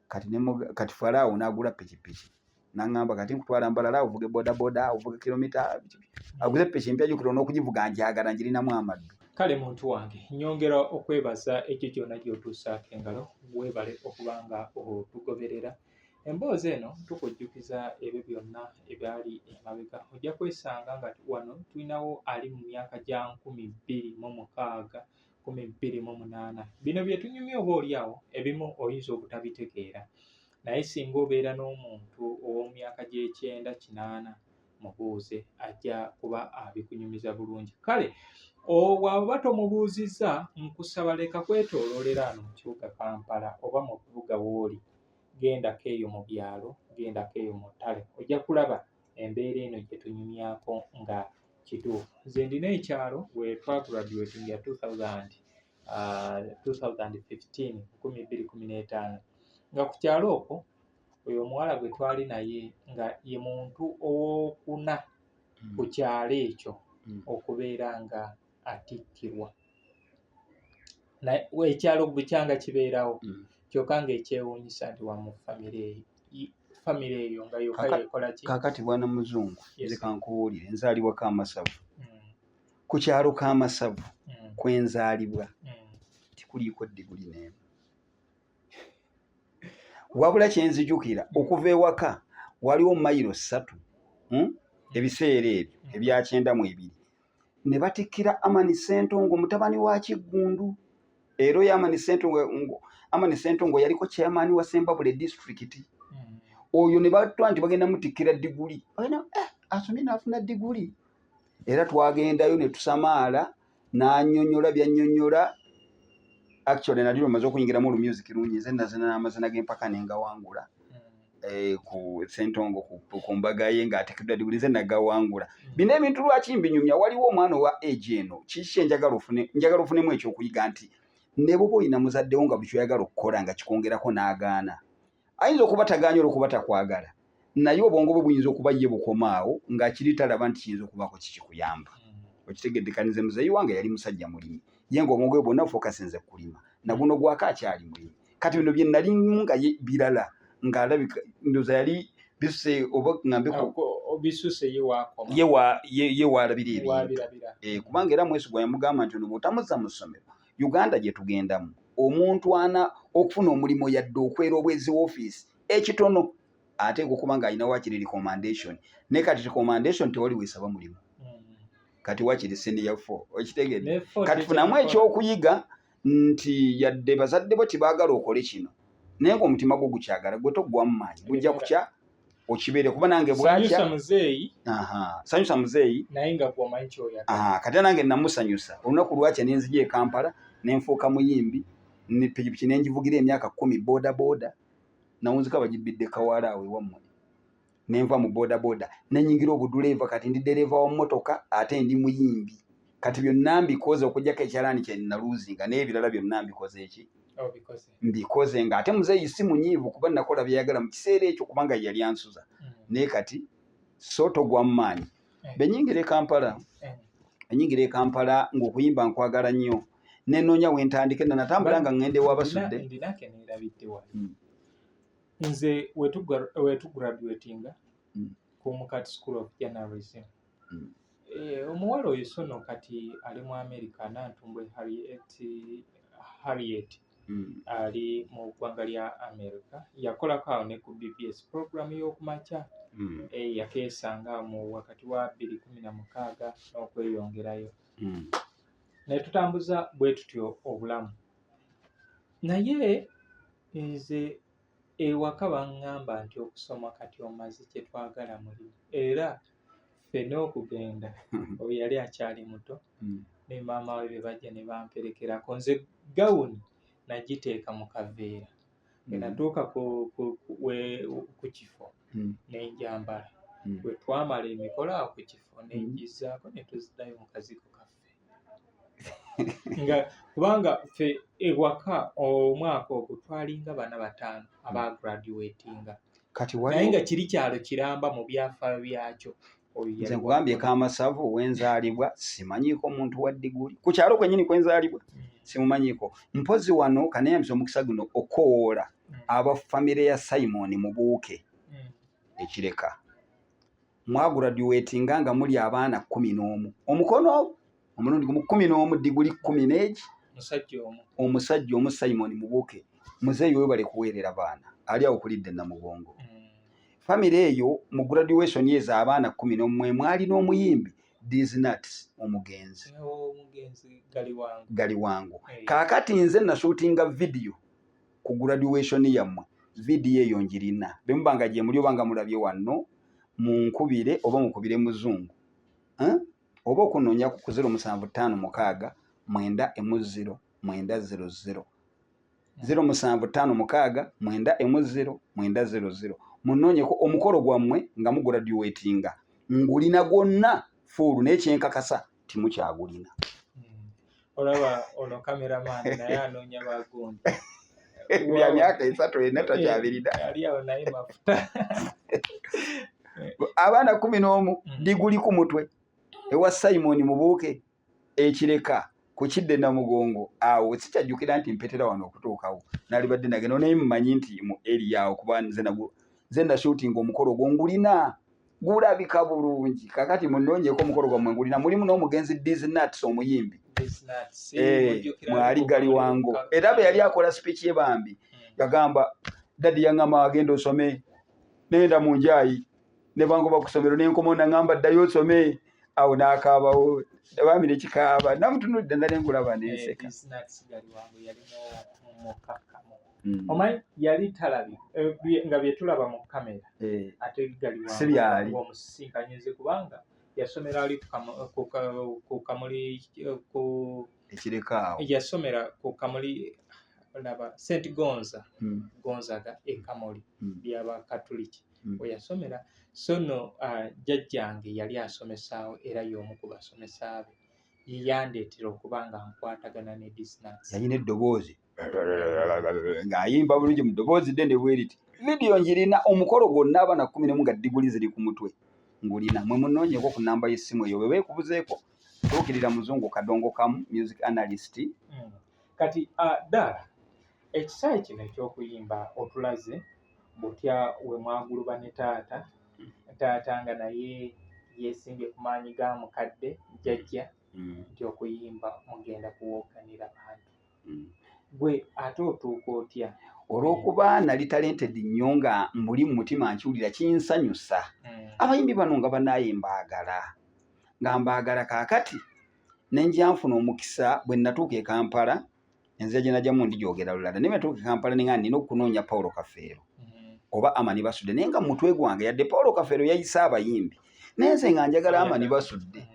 kati ne kati Faraawo n'agula pikipiki n'aŋŋamba kati nkutwala Mbalala ovuge bodaboda ovuge kilomita aguze piki mpya jjukira n'okugivuga njagala ngirinamu amaddu. Kale muntu wange nnyongera okwebaza ekyo kyonna gy'otuusaako engalo weebale okuba nga otugoberera. Emboozi eno tukujjukiza ebyo byonna ebyali emabega. Ojja kwesanga nga wano tulinawo ali mu myaka gya 2006 2008. Bino bye tunyumya oba oli awo ebimu oyinza obutabitegeera naye singa obeera n'omuntu ow'omu myaka gy'ekyenda kinaana mubuuze ajja kuba abikunyumiza bulungi. Kale bw'oba tomubuuzizza nkusaba leka kwetooloolera wano mu kibuga Kampala oba mu bibuga w'oli gendako eyo mu byalo gendako eyo mu ttale ojja kulaba embeera eno gye tunyumyako nga kituufu. Nze ndina ekyalo we twagraduatinga 2015 2015 nga ku kyalo okwo oyo omuwala gwe twali naye nga ye muntu owookuna ku kyalo ekyo okubeera nga atikkirwa. Ekyalo bukyanga kibeerawo kyokka ng'ekyewuunyisa nti wa mu famire eyo nga yokka yeekola ki. Kaakati bwana Muzungu nze kankubuulire nzaalibwa Kamasavu. Ku kyalo Kamasavu kwe nzaalibwa tikuliiko ddiguli n'emu. Wabula kye nzijukira okuva ewaka waliwo mayiro 3 ebiseera ebyo ebya 92 ne batikkira Amani Ssentongo mutabani wa Kiggundu. Era oyo Amani Ssentongo yaliko chairman wa Ssembabule disitulikiti. Oyo ne batwa nti bagenda mutikkira diguli. Asomye n'afuna diguli. Era twagendayo ne tusamaala n'annyonnyola by'annyonnyola. Actually nali omaze okuyingiramu olu music lungi nze nazina n'amazina g'empaka ne ngawangula. Ku Ssentongo ku mbaga ye ng'ateekeddwa diguli nze nagawangula. Bino ebintu lwaki mbinyumya waliwo omwana owa age eno kiki kye njagala ofune njagala ofunemu ekyokuyiga nti ne bw'oba olina muzaddewo nga buli ky'oyagala okukola nga kikwongerako n'agaana. Ayinza okuba tagaanye olw'okuba takwagala naye obwongo bwe buyinza okuba ye bukoma awo nga kiri talaba nti kiyinza okubaako kikikuyamba. Okitegedde kati nze muzeeyi wange yali musajja mulimi ye ng'obwongo bwe bwonna bufokasinze ku kulima naguno gwako akyali mulimi. Kati bino bye nalimu nga ye birala ng'alabika ndowooza yali bisuse oba ŋŋambe Obisuse ye waakoma. Ye waalabira ebintu. Waabirabira. Kubanga era Mwesigwa yamugamba nti ono bw'otamuzza mu ssomero, Uganda gye tugendamu, omuntu ana okufuna omulimu yadde okwera obwezi woofiisi ekitono ateekwa okuba ng'alina wakiri recommendation, naye kati recommendation tewali weesaba mulimu. Kati wakiri senior four, okitegedde? Ne four Kati funamu tekyakola. Ekyokuyiga nti yadde bazadde bo tibaagala okole kino, naye ng'omutima gwo gukyagala, gwe toggwamu maanyi, gujja kukya okibeere, kuba nange Sanyusa bwakya. muzeeyi. Aha, sanyusa muzeeyi. Naye nga gwomanyi kyoyagala. Aha, kati nange namusanyusa. Olunaku lwakya nenzija e Kampala nenfuuka muyimbi, ne pikipiki nengivugira emyaka 10, boda boda nawunzika bagibbidde Kawaala awo ewammwe. Nenva mu boda boda nenyingira obuduleeva, kati ndi dereeva wa mmotoka ate ndi muyimbi. Kati byonna mbikoze okuggyako ekyalaani kye naluuzinga, naye ebirala byonna mbikoze eki? Obikoze. Mbikoze nga ate muzeeyi si munyiivu, kuba nakola byeyagala mu kiseera ekyo, kubanga ye yali ansuza. Naye kati so togwamu maanyi. Benyingira e Kampala, enyingira e Kampala ng'okuyimba nkwagala nnyo, nenoonya wentandike, natambula nga ŋŋenda ew'Abasudde. Ndinake neerabidde wali. Nze wetugraduatinga ku Mukati School of Journalism. Omuwala oyo sono kati ali mu America, Nantumbwe Harriet, ali mu ggwanga lya America, yakolako awo ne ku BBS program y'okumakya. Yakeesanga mu wakati wa 2016 n'okweyongerayo. Ne tutambuza bwe tutyo obulamu, naye nze ewaka baŋŋamba nti okusoma kati omaze, kye twagala mulimu, era ffenna okugenda oyo yali akyali muto ne maama we be bajja ne bamperekerako. Nze gawuni nagiteeka mu kaveera, bwe natuuka ku kifo ne njambala. Bwe twamala emikolo awo ku kifo, ne ngizaako ne tuziddayo mu kazigo kaffe, nga kubanga ffe ewaka omwaka ogwo twalinga bana bataano abagraduatinga. Kati Naye waliwo nga kiri kyalo kiramba mu byafaayo byakyo, oyo Nze yali nkugambye, wakola. Kamasavu wenzaalibwa simanyiiko muntu wa diguli ku kyalo kwennyini kwenzaalibwa. Simumanyiiko. Mpozi wano kaneyambisa omukisa guno okowoola aba famire ya Simon Mubuuke ekireka. Mwagraduatinga nga muli abaana 11, omukono omulundi gumu, 11, diguli 10 n'egi. Musajja omu. Omusajja omu, Simon Mubuuke. Muzeeyi webale kuweerera baana, ali awo kulidde Namugongo. Famire eyo mu graduation ezo abaana 11 mwali n'omuyimbi Disnuts omugenzi. Omugenzi Galiwango. Galiwango. Kaakati nze nashootinga video ku graduation yammwe, vidiyo eyo njirina. Bwe muba nga gye muli oba nga mulabye wano, munkubire oba mukubire muzungu, eh? Oba okunoonya ku 0756 910 900, 0756 910 900. Munoonyeko omukolo gwammwe nga mugraduatinga, ngulina gwonna full, naye kyenkakasa timukyagulina. Olaba ono cameraman naye anoonya bagundi. Bya myaka 3 ena takyabirina. Ali awo naye mafuta. Abaana 11, diguli ku mutwe, ewa Simon Mubuuke ekireka ku kidde Namugongo awo. Sikyajjukira nti mpetera wano okutuukawo, nalibadde nagenda, naye mmanyi nti mu area awo, kuba nze nashootinga omukolo ogwo, ngulina, gulabika bulungi. Kakati munoonyeeko omukolo gwammwe, ngulina, mulimu n'omugenzi Disnuts omuyimbi. Disnuts, mujjukira. Mwali Galiwango, era bwe yali akola speech ye bambi yagamba, "Daddy yaŋŋamba agenda osome, nenda mu njayi ne bangoba ku ssomero, nenkomawo naŋŋamba ddayo osome." Awo n'akaabawo bambi nekikaaba, namutunulidde nale ngulaba nenseka. Disnuts Galiwango yali mukakkamu. Omanyi yali talabi nga bye tulaba mu kamera, ate Galiwango Si byali. Ng'omusisinkanyize, kubanga yasomera ali ku Kamuli ku Ekireka awo. Yasomera ku Kamuli, laba St Gonza, Gonzaga e Kamuli, byabakatuliki we yasomera. So nno jjajjange yali asomesaawo, era y'omu ku basomesa be ye yandeetera okuba nga nkwatagana ne Disnuts. Yalina eddoboozi ng'ayimba bulungi mu ddoboozi ddene bwe riti. Vidiyo njirina, omukolo gwonna, abaana 11 nga diguli ziri ku mutwe, ngulina. Mwe munoonyeko ku namba y'essimu eyo, bwe beekubuzeeko, tuukirira Muzungu Kadongo Kamu, music analyst. Kati ddala ekisaawe kino eky'okuyimba otulaze butya we mwaguluba ne taata? Taata nga naye yeesimbye ku maanyi ga mukadde jjajja nti okuyimba mugenda kuwooganira bantu. Gwe ate otuuka otya? Olw'okuba nali talented nnyo nga mbuli mu mutima nkiwulira kinsanyusa. Abayimbi bano nga banaaye mbaagala, nga mbaagala. Kaakati ne nja nfuna omukisa bwe natuuka e Kampala, enzira gye najjamu ndigyogera lulala, naye natuuka e Kampala ne nga nina okunoonya Paulo Kafeero oba Amani Basudde, naye nga mu mutwe gwange yadde Paulo Kafeero yayise abayimbi, naye nze nga njagala Amani Basudde.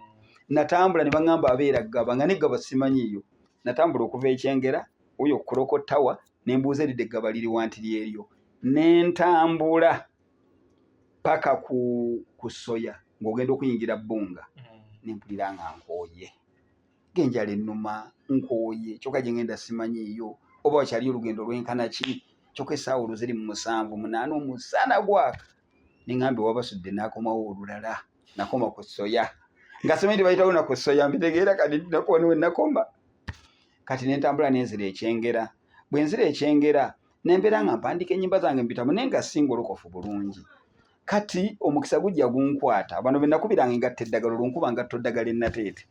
Natambula ne baŋŋamba abeera Ggaba, nga ne Ggaba simanyiiyo. Natambula okuva e Kyengera oyo Clock Tower ne mbuuza eridde Ggaba liriwa nti lyeryo, ne ntambula paka ku Soya ng'ogenda okuyingira Bbunga, ne mpulira nga nkooye, ng'enjala ennuma, nkooye, kyokka gye ngenda simanyiiyo oba wakyaliyo olugendo lwenkana ki, kyokka essaawa olwo ziri mu 7, 8, omusana gwaka. Ne ŋŋamba ewabasudde n'akomawo olulala. Nakoma ku Soya nga simanyi nti bayitawo na ku Soya, mbitegeera kati nakuba we nakoma. Kati ne ntambula ne nzira Ekyengera. Bwe nzira Ekyengera ne mbeera nga mpandiika ennyimba zange mu bitabo, naye nga singolokofu bulungi. Kati omukisa gujja gunkwata, bano be nakubiranga engatto eddagala, olwo nkuba ngatto ddagala ennateete,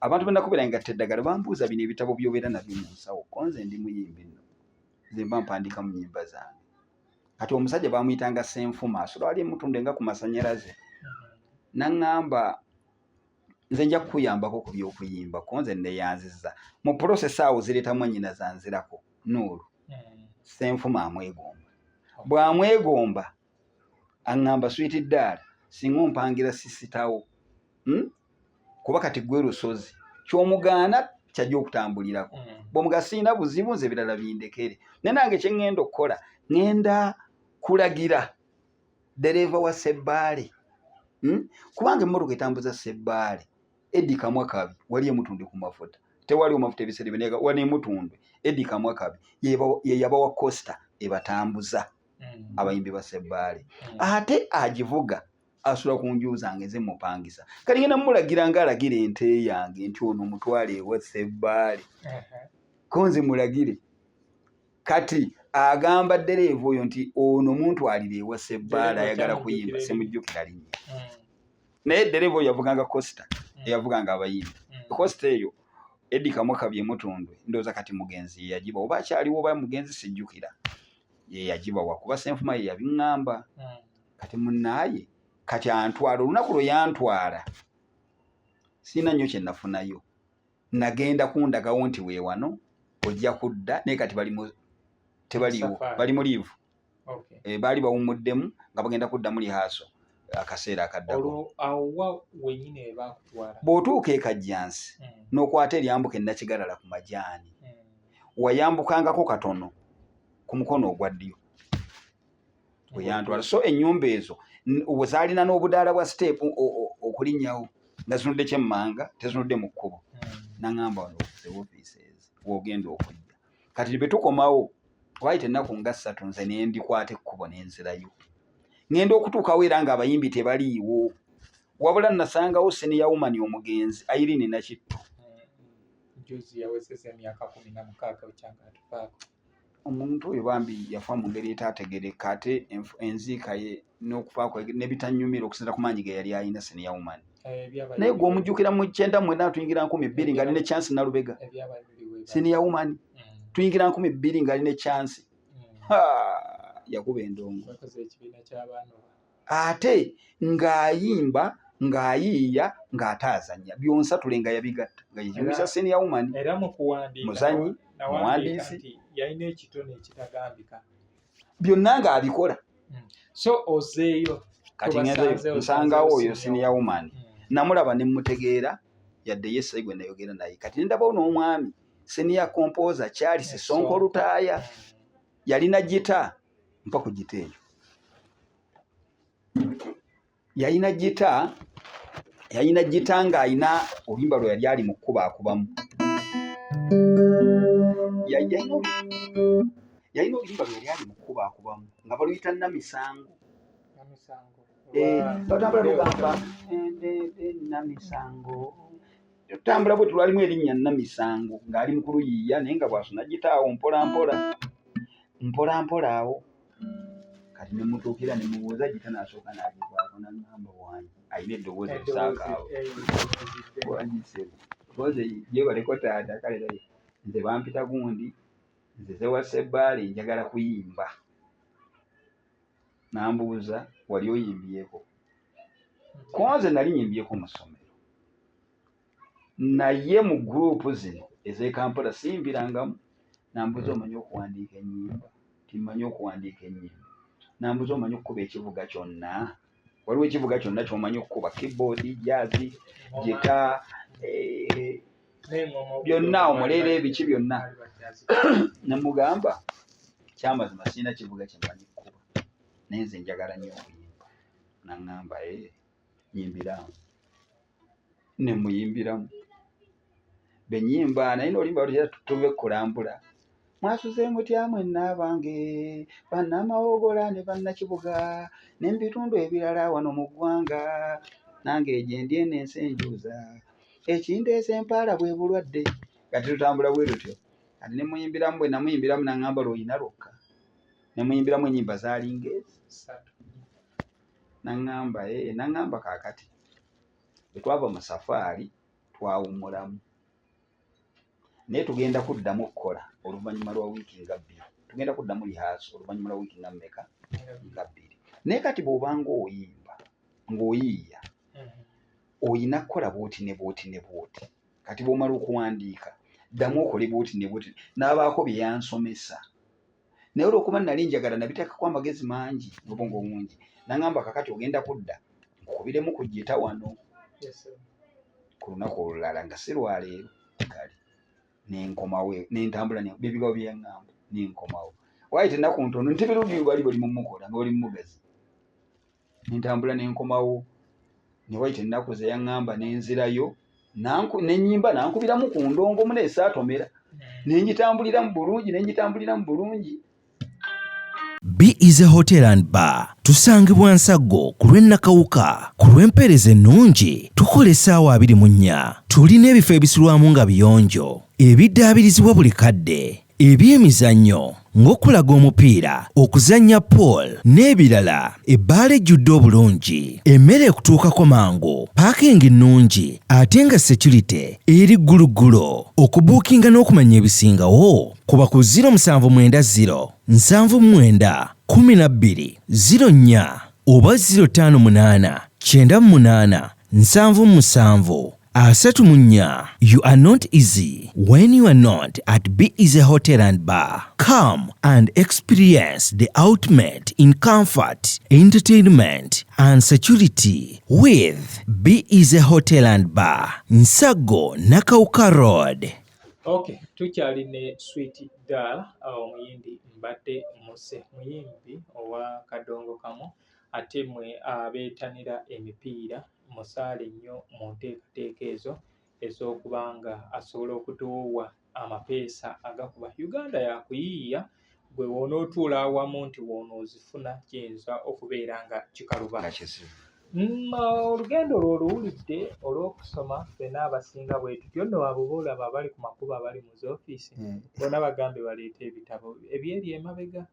abantu be nakubiranga engatto eddagala bambuuza, "Bino ebitabo by'obeera nabyo mu nsawo?" Ko nze ndi muyimbi nno, nze mba mpandiika mu nnyimba zange. Kati omusajja bamuyitanga Senfuma, asula wali emutunde nga ku masanyalaze, naŋŋamba, "Nze nja kukuyambako ku by'okuyimba." Ko nze neyanziza. Mu process awo zireeta mwannyina zanzirako Nuuru. Senfuma amwegomba. Bw'amwegomba aŋŋamba, "Sweet ddaala, singa ompangira sisitawo, Kuba kati gwe lusozi kyomugaana kyajja okutambulirako." Bw'omuga siina buzibu, nze ebirala bindekere, naye nange kye ŋŋenda okukola, ŋŋenda kulagira ddereeva wa Sebbaale, Kubanga emmotoka etambuza Sebbaale Eddy Kamwa Kabi wali emutunde ku mafuta, tewaliwo mafuta ebiseera ebyo, naye wali emutundwe Eddy Kamwa Kabi ye yabawa coaster ebatambuza abayimbi ba Sebbaale. Ate agivuga asula ku nju zange, nze mupangisa. Kati ngenda mulagira ng'alagira ente yange nti ono mutwale ewa Sebbaale. Ko nze mulagire. Kati agamba ddereeva oyo nti ono muntwalire ewa Sebbaale, ayagala kuyimba. Simujjukira linnya, naye ddereeva oyo yavuganga coaster eyavuganga abayimbi. Coaster eyo Eddy Kamwa Kabi emutundwe, ndowooza kati mugenzi ye yagiba, oba akyaliwo oba mugenzi sijjukira, ye yagibawa, kuba Senfuma ye yabiŋŋamba. Kati munnaaye kati antwala, olunaku lwe yantwala siina nnyo kye nafunayo. Nagenda kundagawo nti weewano ojja kudda, naye kati bali mu tebaliiwo, bali mu leave. Baali bawummuddemu nga bagenda kuddamu rehearsal akaseera akaddako. Bw'otuuka e Kajjansi n'okwata eryambuka e Nakigalala ku majaani, wayambukangako katono ku mukono ogwa ddyo weyantwala. So ennyumba ezo zaalina n'obudaala bwa siteepu okulinnyawo nga zinudde kyemmanga, tezinudde mu kkubo. Naŋŋamba wano ze offices w'ogenda okujja. Kati bwe tukomawo waayita ennaku nga 3, nze ne ndikwata ekkubo ne nzirayo. Ŋŋenda okutuukawo era ng'abayimbi tebaliiwo, wabula nasangawo senior woman omugenzi Irene Nakitto. Juzi yawezezza emyaka 16 bukyanga atuvaako. Omuntu oyo bambi yafa mu ngeri etaategereka, ate enziika ye n'okufa kwe ne bitanyumira okusinziira ku maanyi ge yali alina senior woman. Naye gwe omujjukira mu 99 tuyingira 2000 ng'ali ne Chance Nalubega. Senior woman tuyingira 2000 ng'ali ne Chance. Yakuba endongo ate ng'ayimba, ng'ayiiya, ng'ate azannya, byonsatule nga yabigatta nga yekimusa senior woman. Era mu kuwandiika muzanyi, nawandiika muwandiisi. Nti yalina ekitone ekitagambika. Byonna ng'abikola. So ozeeyo. Kati Tobasanzeewo, ngenzeyo nsangawo oyo osanzeewo senior woman. Namulaba ne mutegeera, yadde ye sayi gwe nayogera naye. Kati ne ndabawo n'omwami senior composer Charles Sonko Lutaaya. Yalina gita, mpa ku gita eyo. Yalina gita, yalina gita ng'alina oluyimba lwe yali ali mu kkuba akubamu. Yalina oluyimba lwe yali ali mu kkuba akubamu nga baluyita Namisango. Namisango. Batambula lugamba Namisango, tutambula bwe tulwalimu erinnya Namisango, ng'ali mu kuluyiiya, naye nga bw'asuna gita awo mpola mpola mpola mpola awo. Kati ne mutuukira ne mubuuza gita, n'asooka n'agivaako. Namukubirako nangamba wangi alina eddoboozi ebisaakaawo wangi ssebo koze gyebaleko taata kale kale nze bampita gundi nze zewa Ssebbaale njagala kuyimba nambuuza wali oyimbyeko konze nali nyimbyeko mu ssomero naye mu gurupu zino ez'e Kampala siyimbirangamu. Nambuuza omanyi okuwandiika ennyimba? Timmanyi okuwandiika ennyimba. Nambuuza omanyi okukuba ekivuga kyonna? Waliwo ekivuga kyonna ky'omanyi okukuba? Keyboard, jazz, guitar, eh, byonna omuleera ebiki byonna. Ne mugamba kyamazima sirina kivuga kye mmanyi kukuba naye nze njagala nnyo okuyimba. Naŋŋamba ee nyimbiraamu. Ne muyimbiramu. Be nnyimba naye n'oluyimba lutya tuve kulambula. Mwasuze mutya mwenna abange bannamawogola ne bannakibuga ne mu bitundu ebirala wano mu ggwanga nange gye ndi eno ensi enjuuza ekindeese empaala bwe bulwadde. Kati tutambula bwe tutyo. Kati ne muyimbiramu bwe namuyimbiramu n'aŋŋamba lw'olina lwokka. Ne muyimbiramu ennyimba zaalinga ezi N'aŋŋamba ee n'aŋŋamba kaakati bwe twava mu safaari twawummulamu naye tugenda kuddamu okukola oluvannyuma lwa wiiki nga bbiri tugenda kuddamu lihaaso oluvannyuma lwa wiiki nga mmeka nga bbiri naye kati bw'oba ng'oyimba ng'oyiiya oyina kukola bwoti ne bwoti ne bwoti kati bw'omala okuwandiika ddamu okole bwoti ne bwoti n'abaako bye yansomesa naye olwokuba nali njagala nabiteekako amagezi mangi n'obwongo bungi nangamba kakati ogenda kudda nkukubiremu ku gita wano ku lunaku olulala nga si lwaleero kale nenkomawo nentambula byebigambo byeyaŋŋamba nenkomawo waayita ennaku ntono nti birungi bali bali mumukola nga bali mumugazi nentambula nenkomawo ne wayita ennaku ze yaŋŋamba nenzirayo nenyimba nankubiramu ku ndongo muna esaatomera nengitambuliramu bulungi nengitambuliramu bulungi. Be Easy Hotel and Bar tusangibwa Nsaggo ku lw'e Nakawuka ku lw'empeereza ennungi tukola essaawa 24 tulina ebifo ebisulwamu nga biyonjo ebiddaabirizibwa buli kadde eby'emizannyo ng'okulaga omupiira, okuzannya pool n'ebirala. Ebbaala ejjudde obulungi, emmere ekutuukako mangu, paakingi nnungi ate nga securite eri gguluggulo. Okubuukinga n'okumanya ebisingawo kuba ku 0790 79 12 04 oba 058 98 77 34. You are not easy when you are not at Be Easy Hotel and Bar. Come and experience the ultimate in comfort, entertainment, and security with Be Easy Hotel and Bar, Nsago Nakawuka Road. Okay, tukyali ne Sweet Girl omuyimbi mbadde muse muyimbi owa kadongo kamu ate mwe abeetanira emipiira musaale nnyo mu nteekateeka ezo ez'okuba nga asobola okutuwa amapeesa agakuba. Uganda yakuyiiya gwe w'onootuula awamu nti w'onoozifuna kiyinza okubeera nga kikaluba. Olugendo lwo oluwulidde olw'okusoma ffena abasinga bwe tutyo nno abo b'olaba abali ku makubo abali mu zi ofiisi bonna bagambe baleete ebitabo eby'eri emabega.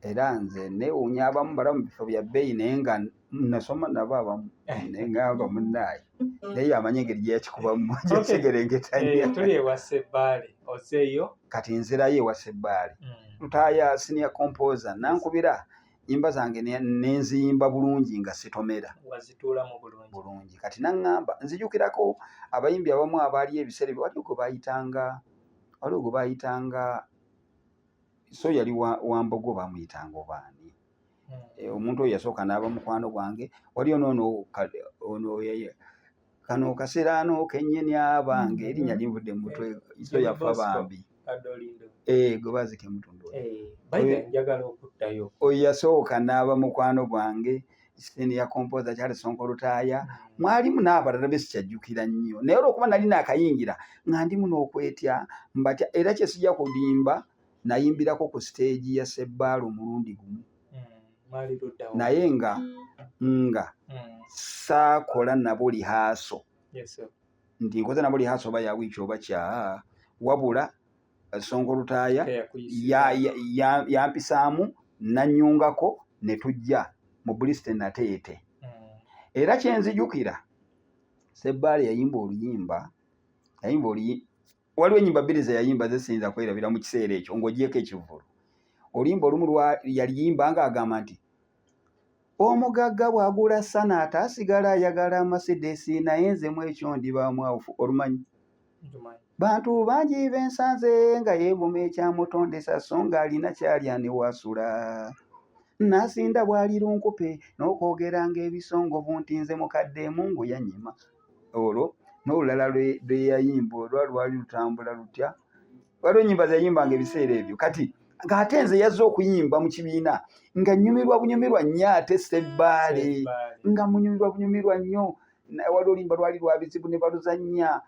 Era nze newuunya abamu bala mu bifo bya bbeeyi naye nga nasoma nabo abamu naye ngamba munnaaye naye yamanyi engeri gye yakikubamu gyekigerengetanya. Eh, tuli ewa Ssebbaale ozeeyo? Kati nzirayo ewa Ssebbaale. Lutaaya senior composer nankubira nyimba zange nenziyimba bulungi nga sitomera. Wazituulamu bulungi? Bulungi. Kati naŋŋamba nzijukirako abayimbi abamu abaali ebiseera ebyo waliwo gwe baayitanga waliwo gwe baayitanga so yali wa Mbogo bamuyitanga oba ani omuntu oyo yasooka n'aba mukwano gwange waliyo noono ono kano kasiraano kennyini abange erinnya linvudde mu mutwe so yafa bambi gwe baazika emutundu oyo yasooka n'aba mukwano gwange senior composer Charles Sonko Lutaaya mwalimu n'abalala be sikyajjukira nnyo naye olw'okuba nali naakayingira nga ndimu n'okwetya mbatya era kye sijja kulimba nayimbirako ku siteegi ya Ssebbaale omulundi gumu naye nga nga saakola nabo lihaaso nti nkoze nabo lihaaso oba ya wiiki oba kya wabula Sonko Lutaaya yampisaamu nanyungako ne tujja mu Bulisite Nateete. Era kyenzijukira, Sebbaale yayimba oluyimba, yayimba oluyi waliwo ennyimba bbiri ze yayimba ze siyinza kwerabira mu kiseera ekyo ng'ogyeko ekivvulu. Oluyimba olumu lwa yaliyimba ng'agamba nti omugagga bw'agula Sonata asigala ayagala Mercedes naye nze mu ekyo ndiba mwawufu. Olumanyi? Bantu bangi bensanze nga yeevuma ekyamutondesa so ng'alina ky'alya ne w'asula. Nasinda bw'ali lunkupe n'okwogera ng'ebisongovu nti nze mukadde Mungu yannyima. Olwo n'olulala lwe yayimba olwa lwali lutambula lutya? Waliwo ennyimba ze yayimbanga ebiseera ebyo. Kati ng'ate nze yazze okuyimba mu kibiina nga nnyumirwa bunyumirwa nnyo ate Sebbaale nga munyumirwa bunyumirwa nnyo. Waliwo oluyimba lwali lwa bizibu ne baluzannya.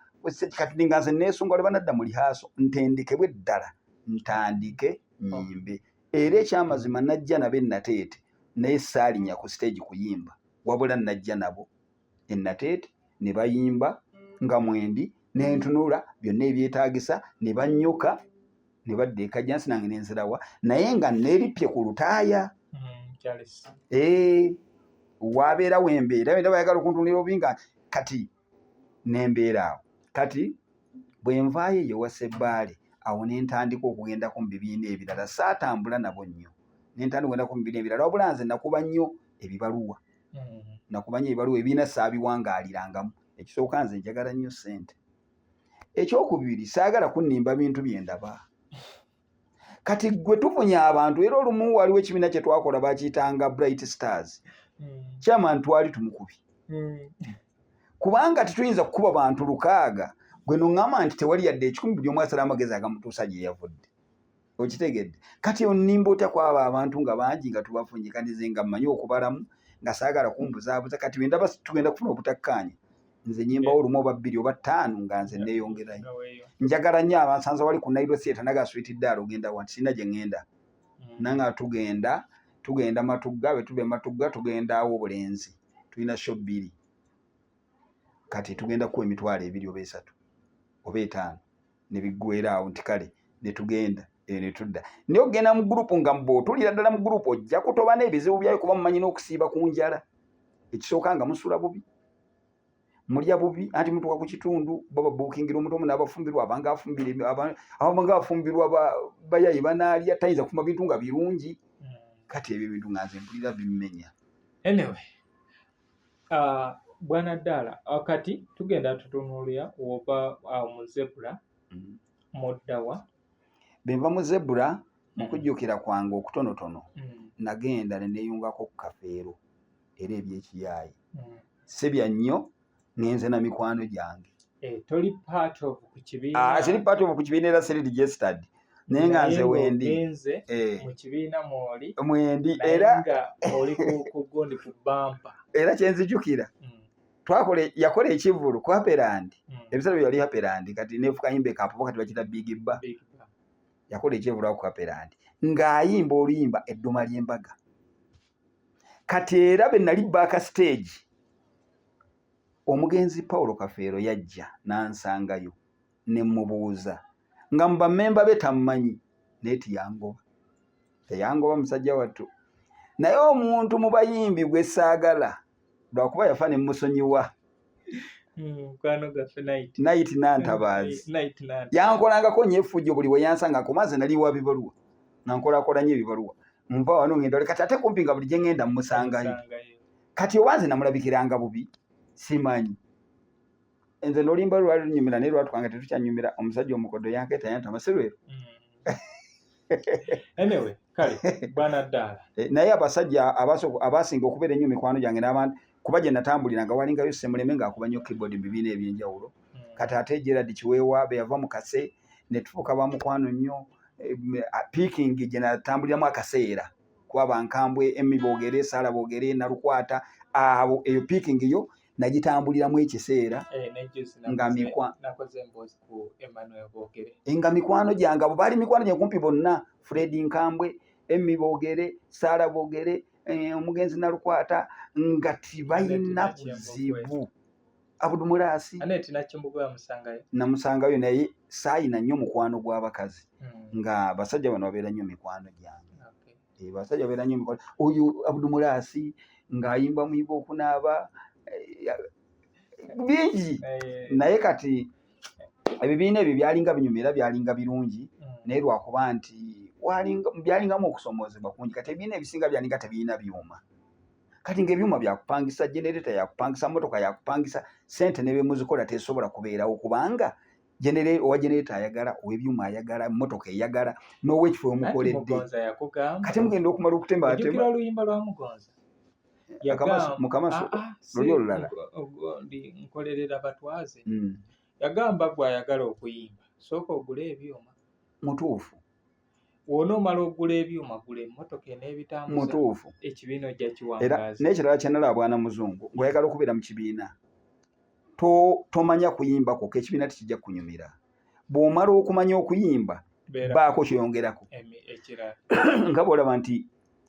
Kati nga nze neesunga lwe banadda mu lihaaso ntendekebwe ddala ntandike nnyimbe. Era ekyamazima najja nabo e Nateete naye saalinnya ku siteegi kuyimba wabula najja nabo e Nateete ne bayimba nga mwendi ne ntunula byonna ebyetaagisa ne bannyuka ne badda e Kajjansi nange ne nzirawa naye nga neerippye ku Lutaaya. Wabeera wembeera era bayagala okuntunulira obubi nga kati nembeera awo. Kati bwe nvaayo eyo ewa Sebbaale awo ne ntandika okugendako mu bibiina ebirala. Saatambula nabo nnyo ne ntandika okugendako mu bibiina ebirala wabula nze nakuba nnyo ebibaluwa. Nakuba nnyo ebibaluwa ebibiina saabiwangaalirangamu. Ekisooka nze njagala nnyo ssente. Ekyokubiri saagala kunnimba bintu bye ndaba. Kati gwe tufunya abantu era olumu waliwo ekibiina kye twakola bakiyitanga Bright Stars. Chairman twali tumukubi. Kubanga tetuyinza kukuba bantu 600 gwe noŋŋamba nti tewali yadde 1,000 buli omu asala amagezi agamutuusa gye yavudde. Okitegedde? Kati onnimba otya ku abo abantu nga bangi nga tubafunye kati nze nga mmanyi okubalamu nga saagala kumbuzaabuza kati bwe ndaba tugenda kufuna obutakkaanya nze nyimbawo lumu oba bbiri oba ttaano nga nze neeyongerayo. Njagala nnyo abansanza wali ku Nile Theatre naga Sweet Dal ogenda wa nti sirina gye ŋŋenda. Nanga tugenda Matugga, bwe tuva e Matugga tugenda awo Obulenzi tulina show bbiri kati tugenda kuwa 20,000 oba 3 oba 5 ne biggweera awo nti kale ne tugenda eyo ne tudda. Naye okugenda mu gurupu nga bw'otuulira ddala mu gurupu ojja kutoba n'ebizibu byayo kuba mumanyi n'okusiiba ku njala. Ekisooka nga musula bubi, mulya bubi, anti mutuuka ku kitundu bababuukingira omuntu omu n'abafumbirwa abanga afumbirwa afumbirwa bayaye banaalya tayinza kufumba bintu nga birungi. Kati ebyo ebintu nga nze mpulira bimmenya. Anyway, Bwana Ddaala, kati tugenda tutunuulira woba mu Zebra muddawa. Bwe nva mu Zebra mu kujjukira kwange okutonotono nagenda ne neeyungako ku Kafeero era ebyekiyaaye. Si bya nnyo ngenze na mikwano gyange. Toli part of ku kibiina. Siri part of ku kibiina era siri registered. Naye nga nze wendi. Mu kibiina mwoli. Mwendi era nga oli ku gundi ku bampa. Era kye nzijukira. Twakola yakola ekivvulu ku Happyland. Ebiseera bye yali Happyland kati neefuka yimba ekapo kati bakiyita Big Bar. Yakola ekivvulu ku Happyland ng'ayimba oluyimba edduma ly'embaga. Kati era bwe nali back stage omugenzi Paulo Kafeero yajja n'ansangayo ne mmubuuza nga mu bammemba be tammanyi naye tiyangoba. Teyangoba musajja wattu. Naye omuntu mu bayimbi gwe saagala lwakuba yafa ne mmusonyiwa. Mukwano gwaffe Night. Night Nantabaazi. Yankolangako nnyo effujjo buli we yansanga kuba nze nali wa bibaluwa. Nga nkolakola nnyo ebibaluwa. Nva wano ngenda kati ate kumpi nga buli gye ŋŋenda mmusangayo. Kati oba nze namulabikiranga bubi simanyi. Nze n'oluyimba lwali lunyumira naye lwatukanga tetukyanyumira omusajja omukodo yankeeta yantama si lwero. Anyway, kale bwana Ddaala. Naye abasajja abasinga okubeera ennyo mikwano gyange n'abantu kuba gye natambuliranga walingayo Ssemuleme ng'akuba nnyo keyboard mu bibiina eby'enjawulo. Kati ate Gerald Kiweewa be yava mu Kase ne tufuuka ba mukwano nnyo. Picking gye natambuliramu akaseera kuba Bankambwe, Emmy Boogere, Sarah Boogere, Nalukwata abo eyo picking yo nagitambuliramu ekiseera nga mikwano gyange abo baali mikwano gyange kumpi bonna Fred Nkambwe, Emmy Boogere, Sarah Boogere, omugenzi Nalukwata nga tibalina buzibu. Abudu Mulaasi namusangayo naye saayina nnyo mukwano gw'abakazi nga abasajja bano babeera nnyo mikwano gyange. Basajja babeera nnyo mikwano. Oyo Abudu Mulaasi ng'ayimba muyimba okunaaba Bingi. Naye kati ebibiina ebyo byalinga binyuma era byalinga birungi, naye lwakuba nti byalingamu okusomoozebwa kungi. Kati ebibiina ebisinga byalinga tebirina byuma. Kati ng'ebyuma byakupangisa, genereta yakupangisa, motoka yakupangisa, sente ne bemuzikola tesobola kubeerawo, kubanga owa genereta ayagala, ow'ebyuma ayagala, motoka eyagala, n'owekifo wemukoledde. Kati mugenda okumala okutembatema oluyimba lwa Mugonza. Mukamaso luli olulala. Nkolerera batwaze. Yagamba, gwe ayagala okuyimba, sooka ogule ebyuma. Mutuufu. W'onoomala okugula ebyuma, gula emmotoka eneebitambuza. Mutuufu. Ekibiina ojja Era kiwangaaza. N'ekirala kyenalaba, bwana Muzungu, ng'oyagala okubeera mu kibiina, tomanya kuyimba kwokka, ekibiina tekijja kukunyumira. Bw'omala okumanya okuyimba, baako kyoyongerako ekirala, nga bw'olaba nti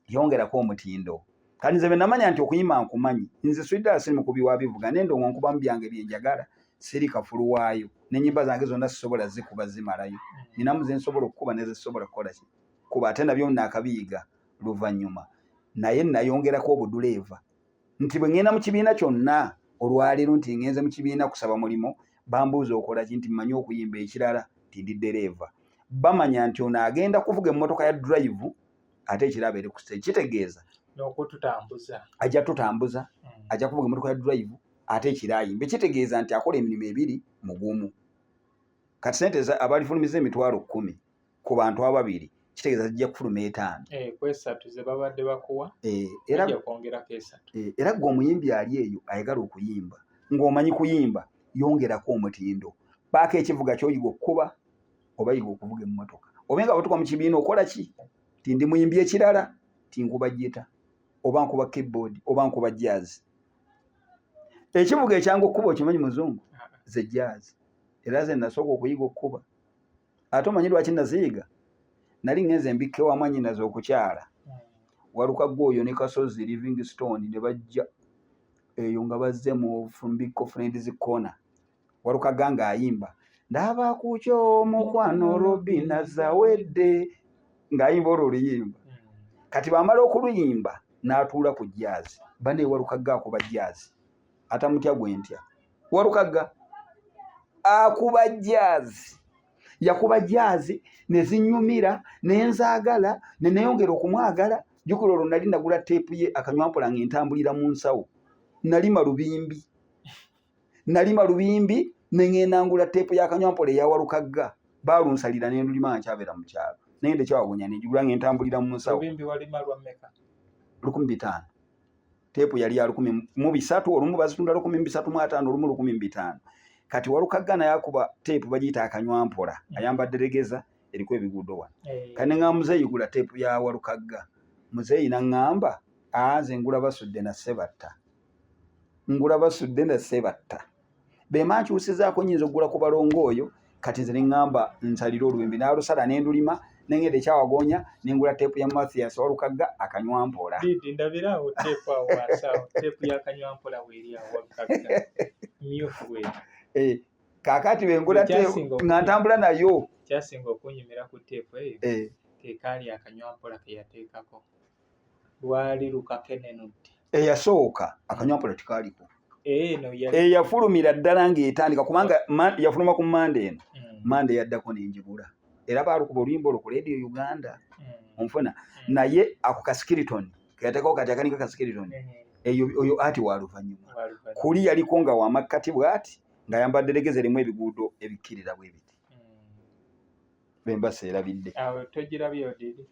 yongerako omutindo. Kati nze bwe namanya nti okuyimba nkumanyi, nze swiddala siri mukubi wa bivuga, n'endongo nkubamu byange bye njagala, siri kafulu waayo, n'ennyimba zange zonna sisobola zikuba zimalayo. Ninamu ze nsobola okukuba ne ze sisobola kukola ki kuba, ate nabyo naakabiyiga luvannyuma. Naye nayongerako obuduleeva nti bwe ŋŋenda mu kibiina kyonna olwaleero, nti ŋŋenze mu kibiina kusaba mulimu, bambuuza okola ki, nti mmanyi okuyimba, ekirala nti ndi ddereeva. Bamanya nti ono agenda kuvuga emmotoka ya drive, ate ekirala abeere ku stage. Kitegeeza n'okututambuza. Ajja tutambuza, ajja kuvuga emmotoka ya drive, ate ekirayimba. Kitegeeza nti akola emirimu ebiri mu gumu. Kati sente abalifulumiza 10,000 ku bantu ababiri, kitegeeza zijja kufuluma 5. Eh, ku esatu ze babadde bakuwa, Era bajja kwongerako esatu. Era gwe omuyimbi ali eyo ayagala okuyimba, ng'omanyi kuyimba, yongerako omutindo, paako ekivuga kyoyiga okukuba, oba yiga okuvuga emmotoka, obe nga batuka mu kibiina okola ki, ti ndi muyimbi, ekirala ti nkuba gita, oba nkuba keyboard, oba nkuba jazz. Ekivuga ekyangu okukuba, okimanyi Muzungu, ze jazz. Era ze nasooka okuyiga okukuba. Ate omanyi lwaki naziyiga? Nali ngenze mbikke wa mwannyinaze okukyala, Walukagga oyo ne Kasozi Livingstone ne bajja eyo nga bazze mu Mbikko Friends Corner. Walukagga ng'ayimba, "Ndaba ku kyomukwano Robina Zawedde," ng'ayimba olwo oluyimba. Kati bamala okuluyimba, n'atuula ku jazz. Bane, Walukagga akuba jazz, atamutya gwe ntya. Walukagga akuba jazz, yakuba jazz ne zinyumira, ne nzaagala, ne neeyongera okumwagala. Jjukira olwo nali nagula teepu ye Akanywampula ng'entambulira mu nsawo. Nalima lubimbi, nalima lubimbi, ne ŋŋenda ngula teepu y'Akanywampula eya Walukagga. Baalunsalira ne ndulima nga nkyabeera mu kyalo, naye ndekyawagonya, ne njigula ng'entambulira mu nsawo. Lubimbi walima lwa mmeka? 1,500. Teepu yali ya 1,300. Olumu bazitunda 1,350, olumu 1,500. Kati Walukagga naye akuba teepu bagiyita Akanywampola, ayambadde legeza eriko ebiguudo wano. Kati ne ŋŋamba muzeeyi, gula teepu ya Walukagga. Muzeeyi naŋŋamba, aa, nze ngula Basudde na Sebatta, ngula Basudde na Sebatta, bema nkyusizaako, nyinza okugula ku balongo oyo. Kati nze ne ŋŋamba nsalire olubimbi, n'alusala ne ndulima, nengenda ekyawagonya nengula teepu ya Mathias Walukagga Akanywampola. Didi, ndabiraawo teepu awo wansi awo, teepu y'Akanywampola weeri awo, Walukagga myufu bweti. Kaakati bwengula Ekyasinga nga ntambula nayo. Kyasinga okunyumira ku teepu eyo, ke kaali Akanywampola ke yateekako, lwali lukakenenudde. Eyasooka Akanywampola tekaaliko. Eno yali Eyafulumira ddala ng'etandika, kubanga yafuluma ku Mande eno, Mande yaddako nenjigula, era baalukuba oluyimba olwo ku Radio Uganda. Onfuna? Naye ako kaskeleton keyateekako, kati akalinga kaskeleton, eyo oyo ati wa luvannyuma. Waluvannyuma. Kuli yaliko nga wamakkati bw'ati, ng'ayambadde legeza erimu ebiguudo ebikkirira bwe biti. Bemba seerabidde. Awo togirabye odiri,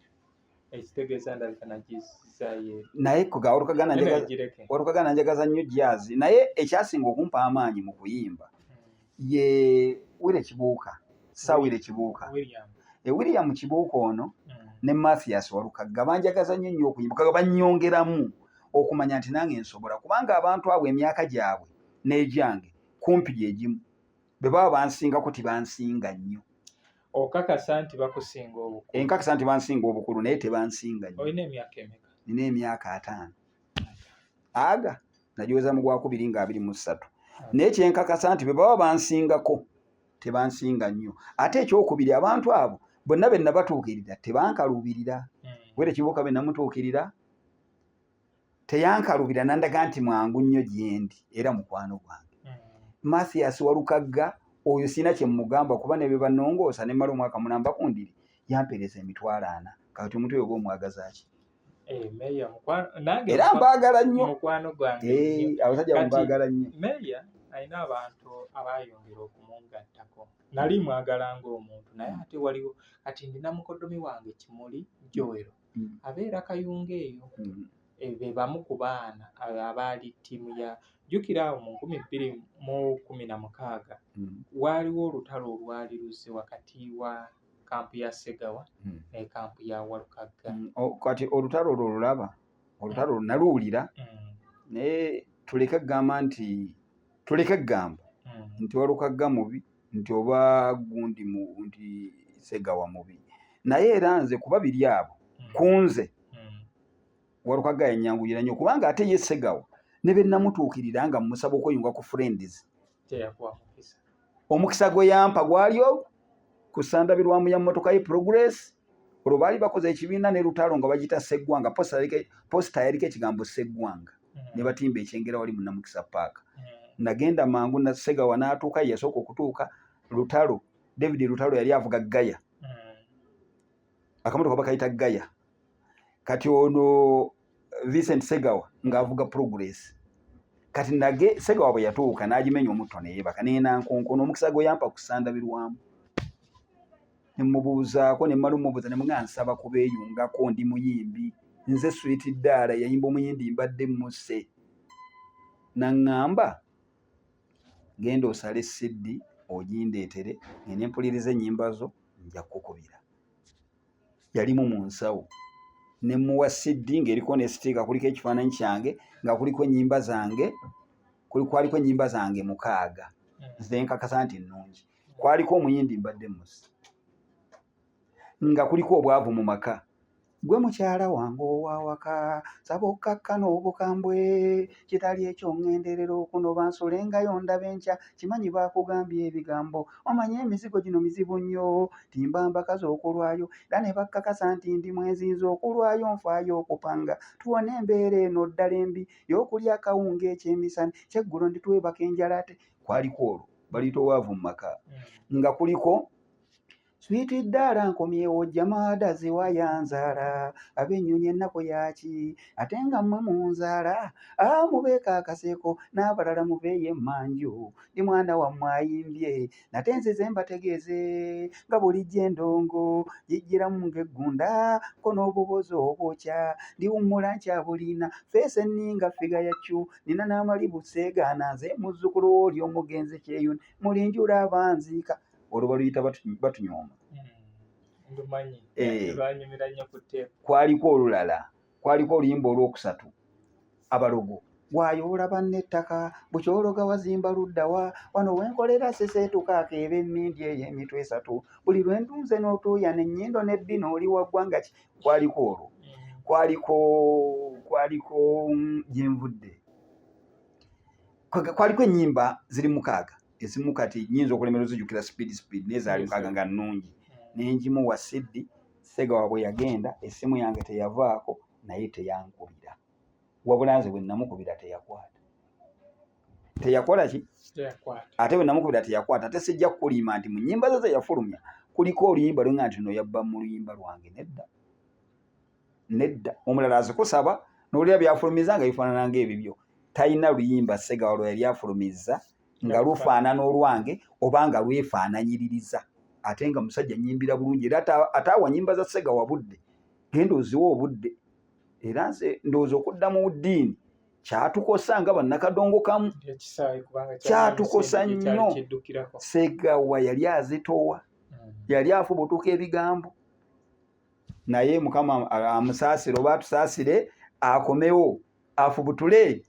ekitegeeza ndabika nagizaayo eri. Naye kuga Walukagga Naye gireke. Walukagga nanjagaza nnyo jazz. Naye ekyasinga okumpa amaanyi mu kuyimba ye Wire Kibuuka, Sawire Kibuuka. William. William Kibuuka ono ne Mathias Walukagga banjagaza nnyo nnyo okuyimba, kaga bannyongeramu okumanya nti nange nsobola, kubanga abantu abo emyaka gyabwe n'egyange kumpi gye gimu. Bwe baba bansingako, tibansinga nnyo. Okakasa nti bakusinga obukulu? Enkakasa nti bansinga obukulu, naye tebansinga nnyo. Olina emyaka emeka? Nina emyaka 50, aga nagiweza mu gwakubiri nga 23. Naye kyenkakasa nti bwe baba bansingako, tebansinga nnyo. Ate ekyokubiri, abantu abo bonna be nabatuukirira tebankaluubirira. Were Kibuuka be namutuukirira. Teyankalubira nandaga nti mwangu nnyo gyendi era mukwano gwange. Mathias Walukagga oyo sirina kye mmugamba kuba ne bye bannongoosa ne mmala omwaka mulamba ku ndiri yampeereza 400,000. Kati omuntu oyo oba omwagaza ki? Eh, meeya mukwano nange Era mbaagala nnyo. Mukwano gwange Eh, nnyo. abasajja Kati mbaagala nnyo. Meeya alina abantu abaayongera okumungattako. Nali mwagala ng'omuntu naye ate waliwo kati ndina mukoddomi wange Kimuli Joel abeera Kayunga eyo. Be bamu ku baana abaali ttiimu ya jjukira awo mu 2016 waaliwo olutalo olwali luzze wakati wa kampu ya Ssegawa ne kampu ya Walukagga. Kati olutalo olwo olulaba, olutalo olwo naluwulira, naye tuleke kugamba nti tuleke kugamba nti Walukagga mubi nti oba gundi mu nti Ssegawa mubi, naye era nze kuba biri abo ku nze Walukagga yannyanguyira nnyo kubanga ate ye Ssegawa ne be namutuukirira nga mmusaba okweyunga ku Friends, Teyakuwa mukisa. Omukisa gwe yampa gwali ogwo ku ssandabirwamu ya mmotoka ye Progress. Olwo baali bakoze ekibiina ne Lutalo nga bagiyita Sseggwanga, posita yaliko ekigambo Sseggwanga, ne batimba ekyengera wali mu Namukisa Park. Nagenda mangu na Ssegawa n'atuuka, ye yasooka okutuuka. Lutalo, David Lutalo yali avuga Gaya, akamotoka bakayita Gaya. Kati ono Vincent Ssegawa ng'avuga Progress. Kati nage Ssegawa bwe yatuuka n'agimenya omutto ne yeebaka n'enankonkona omukisa gwe yampa ku ssandabirwamu. Ne mmubuuzaako ne mmala ommubuuza ne mugamba nsaba kubeeyungako ndi muyimbi. Nze Sweet Ddaala yayimba omuyimbi mbadde mmusse. N'aŋŋamba genda osale CD ogindeetere ngende mpulirize ennyimba zo nja kukukubira. Yalimu mu nsawo. Ne mmuwa CD ng'eriko ne sitiika kuliko ekifaananyi kyange nga kuliko ennyimba zange kwaliko ennyimba zange 6 nze nkakasa nti nnungi. Kwaliko omuyindi mbadde mmusse. Nga kuliko obwavu mu maka. Gwe mukyala wange ow'awaka nsaba okkakkana obukambwe kitali ekyo ŋŋenderera okunoba nsulengayo ndaba enkya kimanyi baakugambye ebigambo omanye emizigo gino mizibu nnyo timba mbakazi okulwayo era ne bakkakasa nti ndi mwenzi nze okulwayo nfaayo okupanga tuwone embeera eno ddala embi y'okulya akawunga ekyemisana kyeggulo ndi twebaka enjala ate kwaliko olwo baliyita obwavu mu maka nga kuliko Sweet Ddaala nkomyewo jamaada ziwayanzaala ab'ennyonyi ennaku yaaki ate nga mmwe munzaala mubeeko akaseeko n'abalala muveeyo emmanju ndi mwana wammwe ayimbye nate nzize mbategeeze nga bulijjo endongo gijjiramu ng'eggunda ko n'obubozi obwokya ndiwummula nkyabulina feesi enninga ffiga ya ccu nina n'amalibu seegaana nze muzzukulu w'oli omugenzi Kyeyune mulinjula abanziika. Olwo baluyita batunyooma. Ndumanyi. Eh. Lwanyumira nnyo ku teepu. Kwaliko olulala, kwaliko oluyimba olwokusatu abalogo wayoola banne ettaka bukyologa wazimba luddawa wano wenkolera seseetuka akeeba emmindi eyo emitwe esatu buli lwe ntunze n'otuuya n'ennyindo n'ebbina oli wa ggwanga ki. Kwaliko olwo, kwaliko gye nvudde, kwaliko ennyimba ziri 6 ezimu kati nnyinza okulemera ozijjukira speed speed naye zaali 6 nga nnungi. Ne ngimuwa CD. Ssegawa bwe yagenda essimu yange teyavaako naye teyankubira, wabula nze bwe namukubira teyakwata. Teyakola ki? Teyakwata. Ate bwe namukubira teyakwata. Ate sijja kukulimba nti mu nnyimba ze ze yafulumya kuliko oluyimba lwe nga nti no yabba mu luyimba lwange. Nedda, nedda. Omulala azikusaba n'olira byafulumiza nga bifaanana ng'ebibyo. Talina luyimba Ssegawa lwe yali afulumizza nga lufaanana olwange oba nga lwefaananyiririza, ate nga musajja nnyimbira bulungi era ataawa nnyimba za Ssegawa budde, genda oziwe obudde. Era nze ndowooza okudda mu ddiini kyatukosa nga bannakadongo kamu. Ekisaawe kubanga kyali Kyatukosa emisinde gye kyali nnyo. kiddukirako. Ssegawa yali azitowa, yali afubutuka ebigambo, naye Mukama amusaasire oba atusaasire akomewo afubutule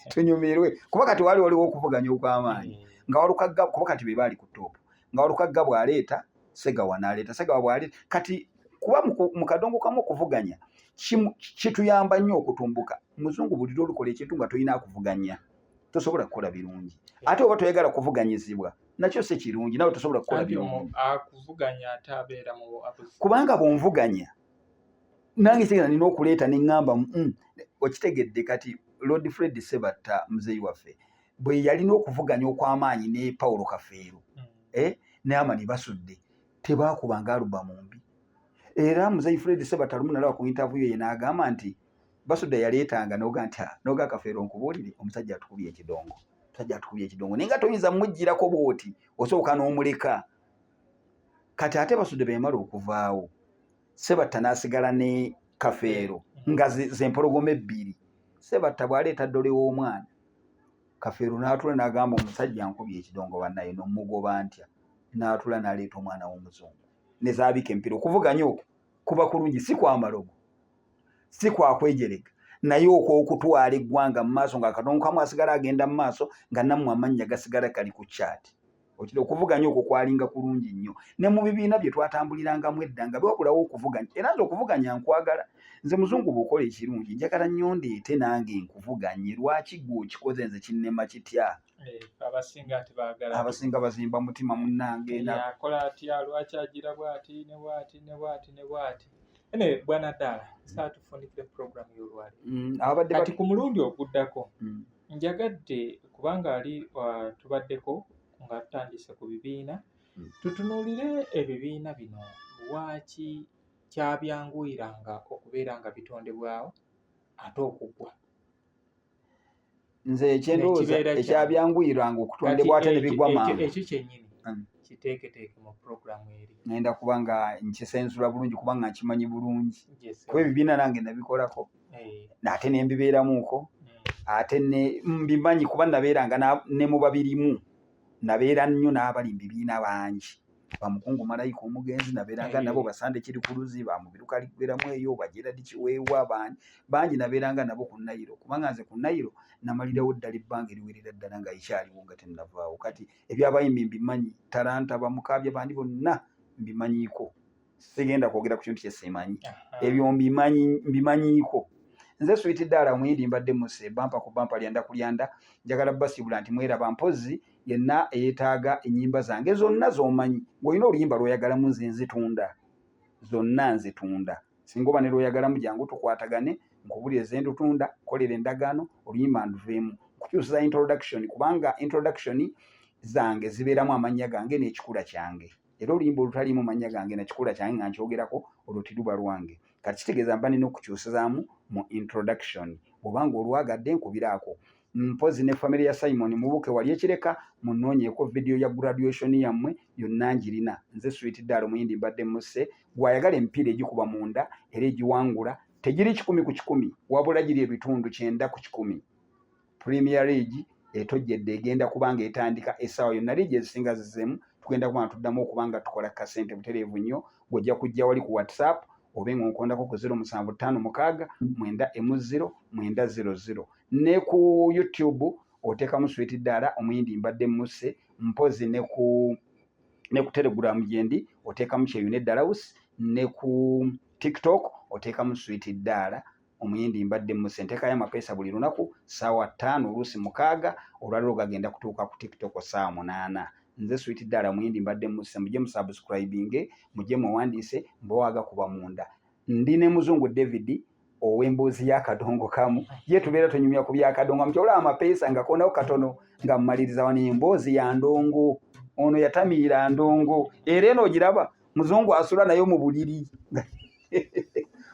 tunyumirwe, kuba kati wali waliwo okuvuganya okw'amaanyi nga Walukagga, kuba kati be baali ku top, nga Walukagga bw'aleeta Ssegawa n'aleeta Ssegawa bw'aleeta kati kuba mu kadongo kamu okuvuganya kituyamba nnyo okutumbuka. Muzungu buli lw'olukola ekintu nga tolina akuvuganya tosobola kukola birungi, ate oba toyagala kuvuganyizibwa nakyo si kirungi, nawe tosobola kukola Anti birungi. Akuvuganya ate abeera mu Kubanga bw'onvuganya nange kitegeeza nina okuleeta ne ŋŋamba, Okitegedde? Kati Lord Fred Sebatta, muzeeyi waffe, bwe yalina okuvuganya okw'amaanyi ne Paulo Kafeero, ne Amani Basudde, tebaakubanga alubamu mbi. Era muzeeyi Fred Sebatta lumu nalaba ku interview ye n'agamba nti Basudde yaleetanga noga nti, "Ah, noga Kafeero, nkubuulire, omusajja atukubye ekidongo, omusajja atukubye ekidongo, naye nga toyinza mugirako bw'oti, osooka n'omuleka." Kati ate Basudde bwe yamala okuvaawo, Sebatta n'asigala ne Kafeero nga zempologoma ebbiri. Sebatta bw'aleeta ddole w'omwana, Kafeero n'atula n'agamba, "Omusajja nkubye ekidongo, bannaye, nomugoba ntya?" N'atula n'aleeta omwana w'omuzungu ne zaabika empira. Okuvuganya okwo kuba kulungi, si kwa malogo, si kwa kwejerega, naye okwokutwala eggwanga mu maaso, nga akadongo kamu asigala agenda mu maaso, nga nammwe amannya gasigala kali ku kyati. Okiri okuvuganya okwo kwalinga kulungi nnyo. Ne mu bibiina bye twatambulirangamu edda nga bewabulawo okuvuganya. Era nze okuvuganya nkwagala. Nze muzungu, bw'okola ekirungi njagala nnyo ndeete nange nkuvuganye. Lwaki gwe okikoze, nze kinnema kitya? Abasinga tebaagala. Abasinga bazimba mutima, munnange. Akola atya? Lwaki agira bw'ati ne bw'ati ne bw'ati ne bw'ati? Ene bwana ddaala, saa tufundikire puroguramu y'olwaleero. Abadde Kati ku mulundi oguddako, njagadde, kubanga ali tubaddeko nga tutandise ku bibiina, tutunuulire ebibiina bino, lwaki kyabyanguyiranga okubeera nga bitondebwawo ate okugwa. Nze ekyendowooza Nekibeera kyangu. Ekyabyanguyiranga okutondebwa ate ne bigwa mangu. Ekyo kyennyini kiteeketeeke mu puroguramu eri. Ngenda kuba nga nkisensula bulungi, kubanga nkimanyi bulungi, Yes, kuba ebibiina nange nabikolako, ate ne mbibeeramuuko, ate ne mbimanyi, kuba nabeeranga ne mu babirimu. Nabeera nnyo n'abali mu bibiina bangi, bamukungu Malayika omugenzi nabeeranga nabo, basande kiri ku luzi, bamubiruka liggweramu eyo, bageradi Kiweewa, bangi bangi nabeeranga nabo ku Nayiro, kubanga nze ku Nayiro namalirawo ddala ebbanga eriwerera ddala nga ekyaliwo, nga tennavaawo. Kati ebyabayimbi mbimanyi, talanta bamukaabya bandi bonna mbimanyiiko. Sigenda kwogera ku kintu kyesimanyi. Ebyo mbimanyi, mbimanyiiko. Nze Switi Ddaala Omuyindi, mbadde muse bampa ku bampa lyanda ku lyanda. Njagala basibula nti mweraba. Mpozi yenna eyeetaaga ennyimba zange zonna z'omanyi, ng'olina oluyimba lw'oyagalamu, nze nzitunda zonna, nzitunda. Singa oba ne lw'oyagalamu, jangu tukwatagane, nkubulire ze ndutunda, kolera endagaano, oluyimba nduveemu, nkukyusiza introduction, kubanga introduction zange zibeeramu amannya gange n'ekikula kyange. Era oluyimba olutaliimu mannya gange na kikula kyange nga nkyogerako, olwo tiruba lwange. Kati kitegeeza mba nina okukyusizaamu mu introduction. Bw'obanga olwagadde, nkubiraako. Mpozi ne famire ya Simon Mubuke wali ekireka, munoonyeeko vidiyo ya graduation yammwe yonna, njirina. Nze Switi Ddaala Omuyindi, mbadde musse. Gwayagala emipiira egikuba munda era egiwangula, tegiri 100%, wabula giri 90%. Premier League etojjedde, egenda kuba nga etandika essaawa yonna. Liigi ezisinga zizeemu, tugenda kuba nga tuddamu okuba nga tukola kasente butereevu nnyo. Gw'ojja kujja wali ku WhatsApp, obe ng'onkondako ku 0756 910 900, ne ku YouTube oteekamu Switi Ddaala Omuyindi, mbadde musse. Mpozi ne ku Telegram gyendi, oteekamu Kyeyune Dalawusi, ne ku TikTok oteekamu Switi Ddaala Omuyindi, mbadde musse. Nteekayo amapeesa buli lunaku ssaawa 5, oluusi 6. Olwaleero gagenda kutuuka ku TikTok ssaawa 8. Nze Switi Ddaala Omuyindi, mbadde musse. Mujje musubscribinge, mujje mwewandiise, mbawaaga kuba munda. Ndi ne Muzungu David ow'emboozi y'akadongo kamu, ye tubeera tunyumya ku byakadongo. Mukyolaba amapeesa nga konawo katono nga mmaliriza wano emboozi ya ndongo. Ono yatamiira ndongo, era eno ogiraba muzungu asula nayo mu buliri.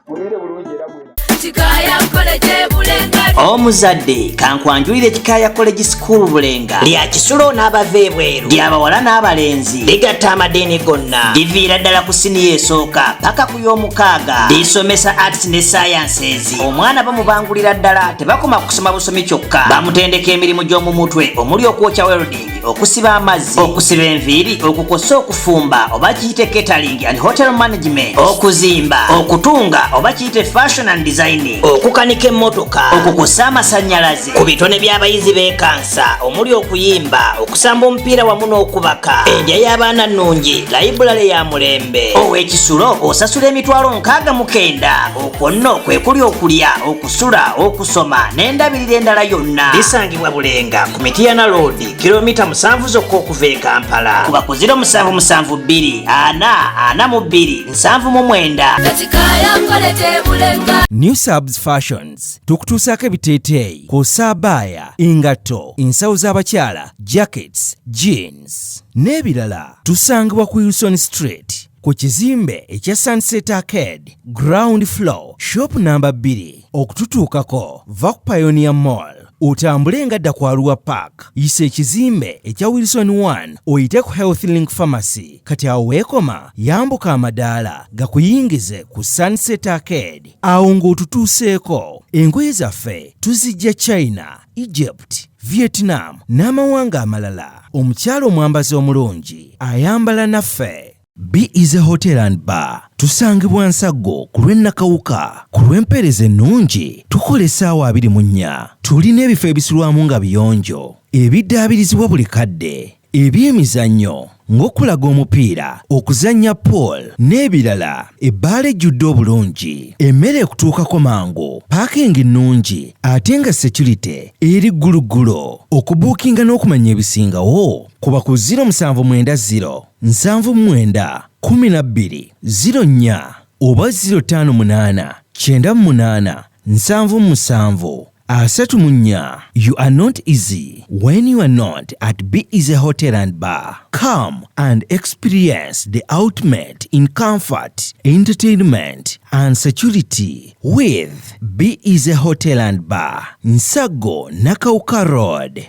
Mubeere bulungi era mwera. Kikaya College Bulenga. Omuzadde, kankwanjulire Kikaya College School Bulenga. Lya kisulo n'abava ebweru, lyabawala n'abalenzi, ligatta amadiini gonna, liviira ddala ku siniya esooka paka ku y'omukaaga. Lisomesa arts ne sciences. Omwana bamubangulira ddala, tebakoma kusoma busomi kyokka, bamutendeka emirimu gy'omu mutwe omuli okwokya, welding, okusiba amazzi, okusiba enviiri, okukosa, okufumba oba kiyite catering and hotel management, okuzimba, okutunga oba kiyite fashion and designing, okukanika emmotoka, okukusa amasannyalaze. Ku bitone by'abayizi b'ekansa omuli okuyimba, okusamba omupiira wamu n'okubaka. Endya y'abaana nnungi, layibulale ya mulembe. Ow'ekisulo osasula 69,000. Okwo nno kwe kuli okulya, okusula, okusoma n'endabirira endala yonna. Lisangibwa Bulenga ku Mitiyana Road, kilomita 7 zokka okuva e Kampala. Kuba ku 0772 4 42 79. Kikaya College Bulenga. New Sabs Fashions tukutuusaako ebiteeteeyi kw'ossa abaaya, engatto, ensawo z'abakyala, jackets, jeans n'ebirala. Tusangibwa ku Wilson Street ku kizimbe ekya Sunset Arcade, ground floor, shop namba 2. Okututuukako va ku Pioneer Mall otambule nga dda ku Arua Park, yisa ekizimbe ekya Wilson 1 oyite ku Health Link Pharmacy. Kati awo weekoma yambuka amadaala gakuyingize ku Sunset Arcade. Awo ng'otutuuseeko. Engoye zaffe tuzijja China, Egypt, Vietnam n'amawanga amalala. Omukyala omwambazi omulungi ayambala naffe. Be Easy Hotel and Bar tusangibwa Nsaggo ku lw'e Nakawuka. Ku lw'empeereza ennungi tukola essaawa 24. Tulina ebifo ebisulwamu nga biyonjo, ebiddaabirizibwa buli kadde, ebyemizannyo ng'okulaga omupiira, okuzannya pool n'ebirala. Ebbaala ejjudde obulungi, emmere ekutuukako mangu, paakingi nnungi ate nga security eri gguluggulo. Okubuukinga n'okumanya ebisingawo kuba ku 0790 79 12 04 oba 058 98 77 34. You are not easy when you are not at Be Easy Hotel and Bar. Come and experience the ultimate in comfort, entertainment, and security with Be Easy Hotel and Bar, Nsago, Nakawuka Road.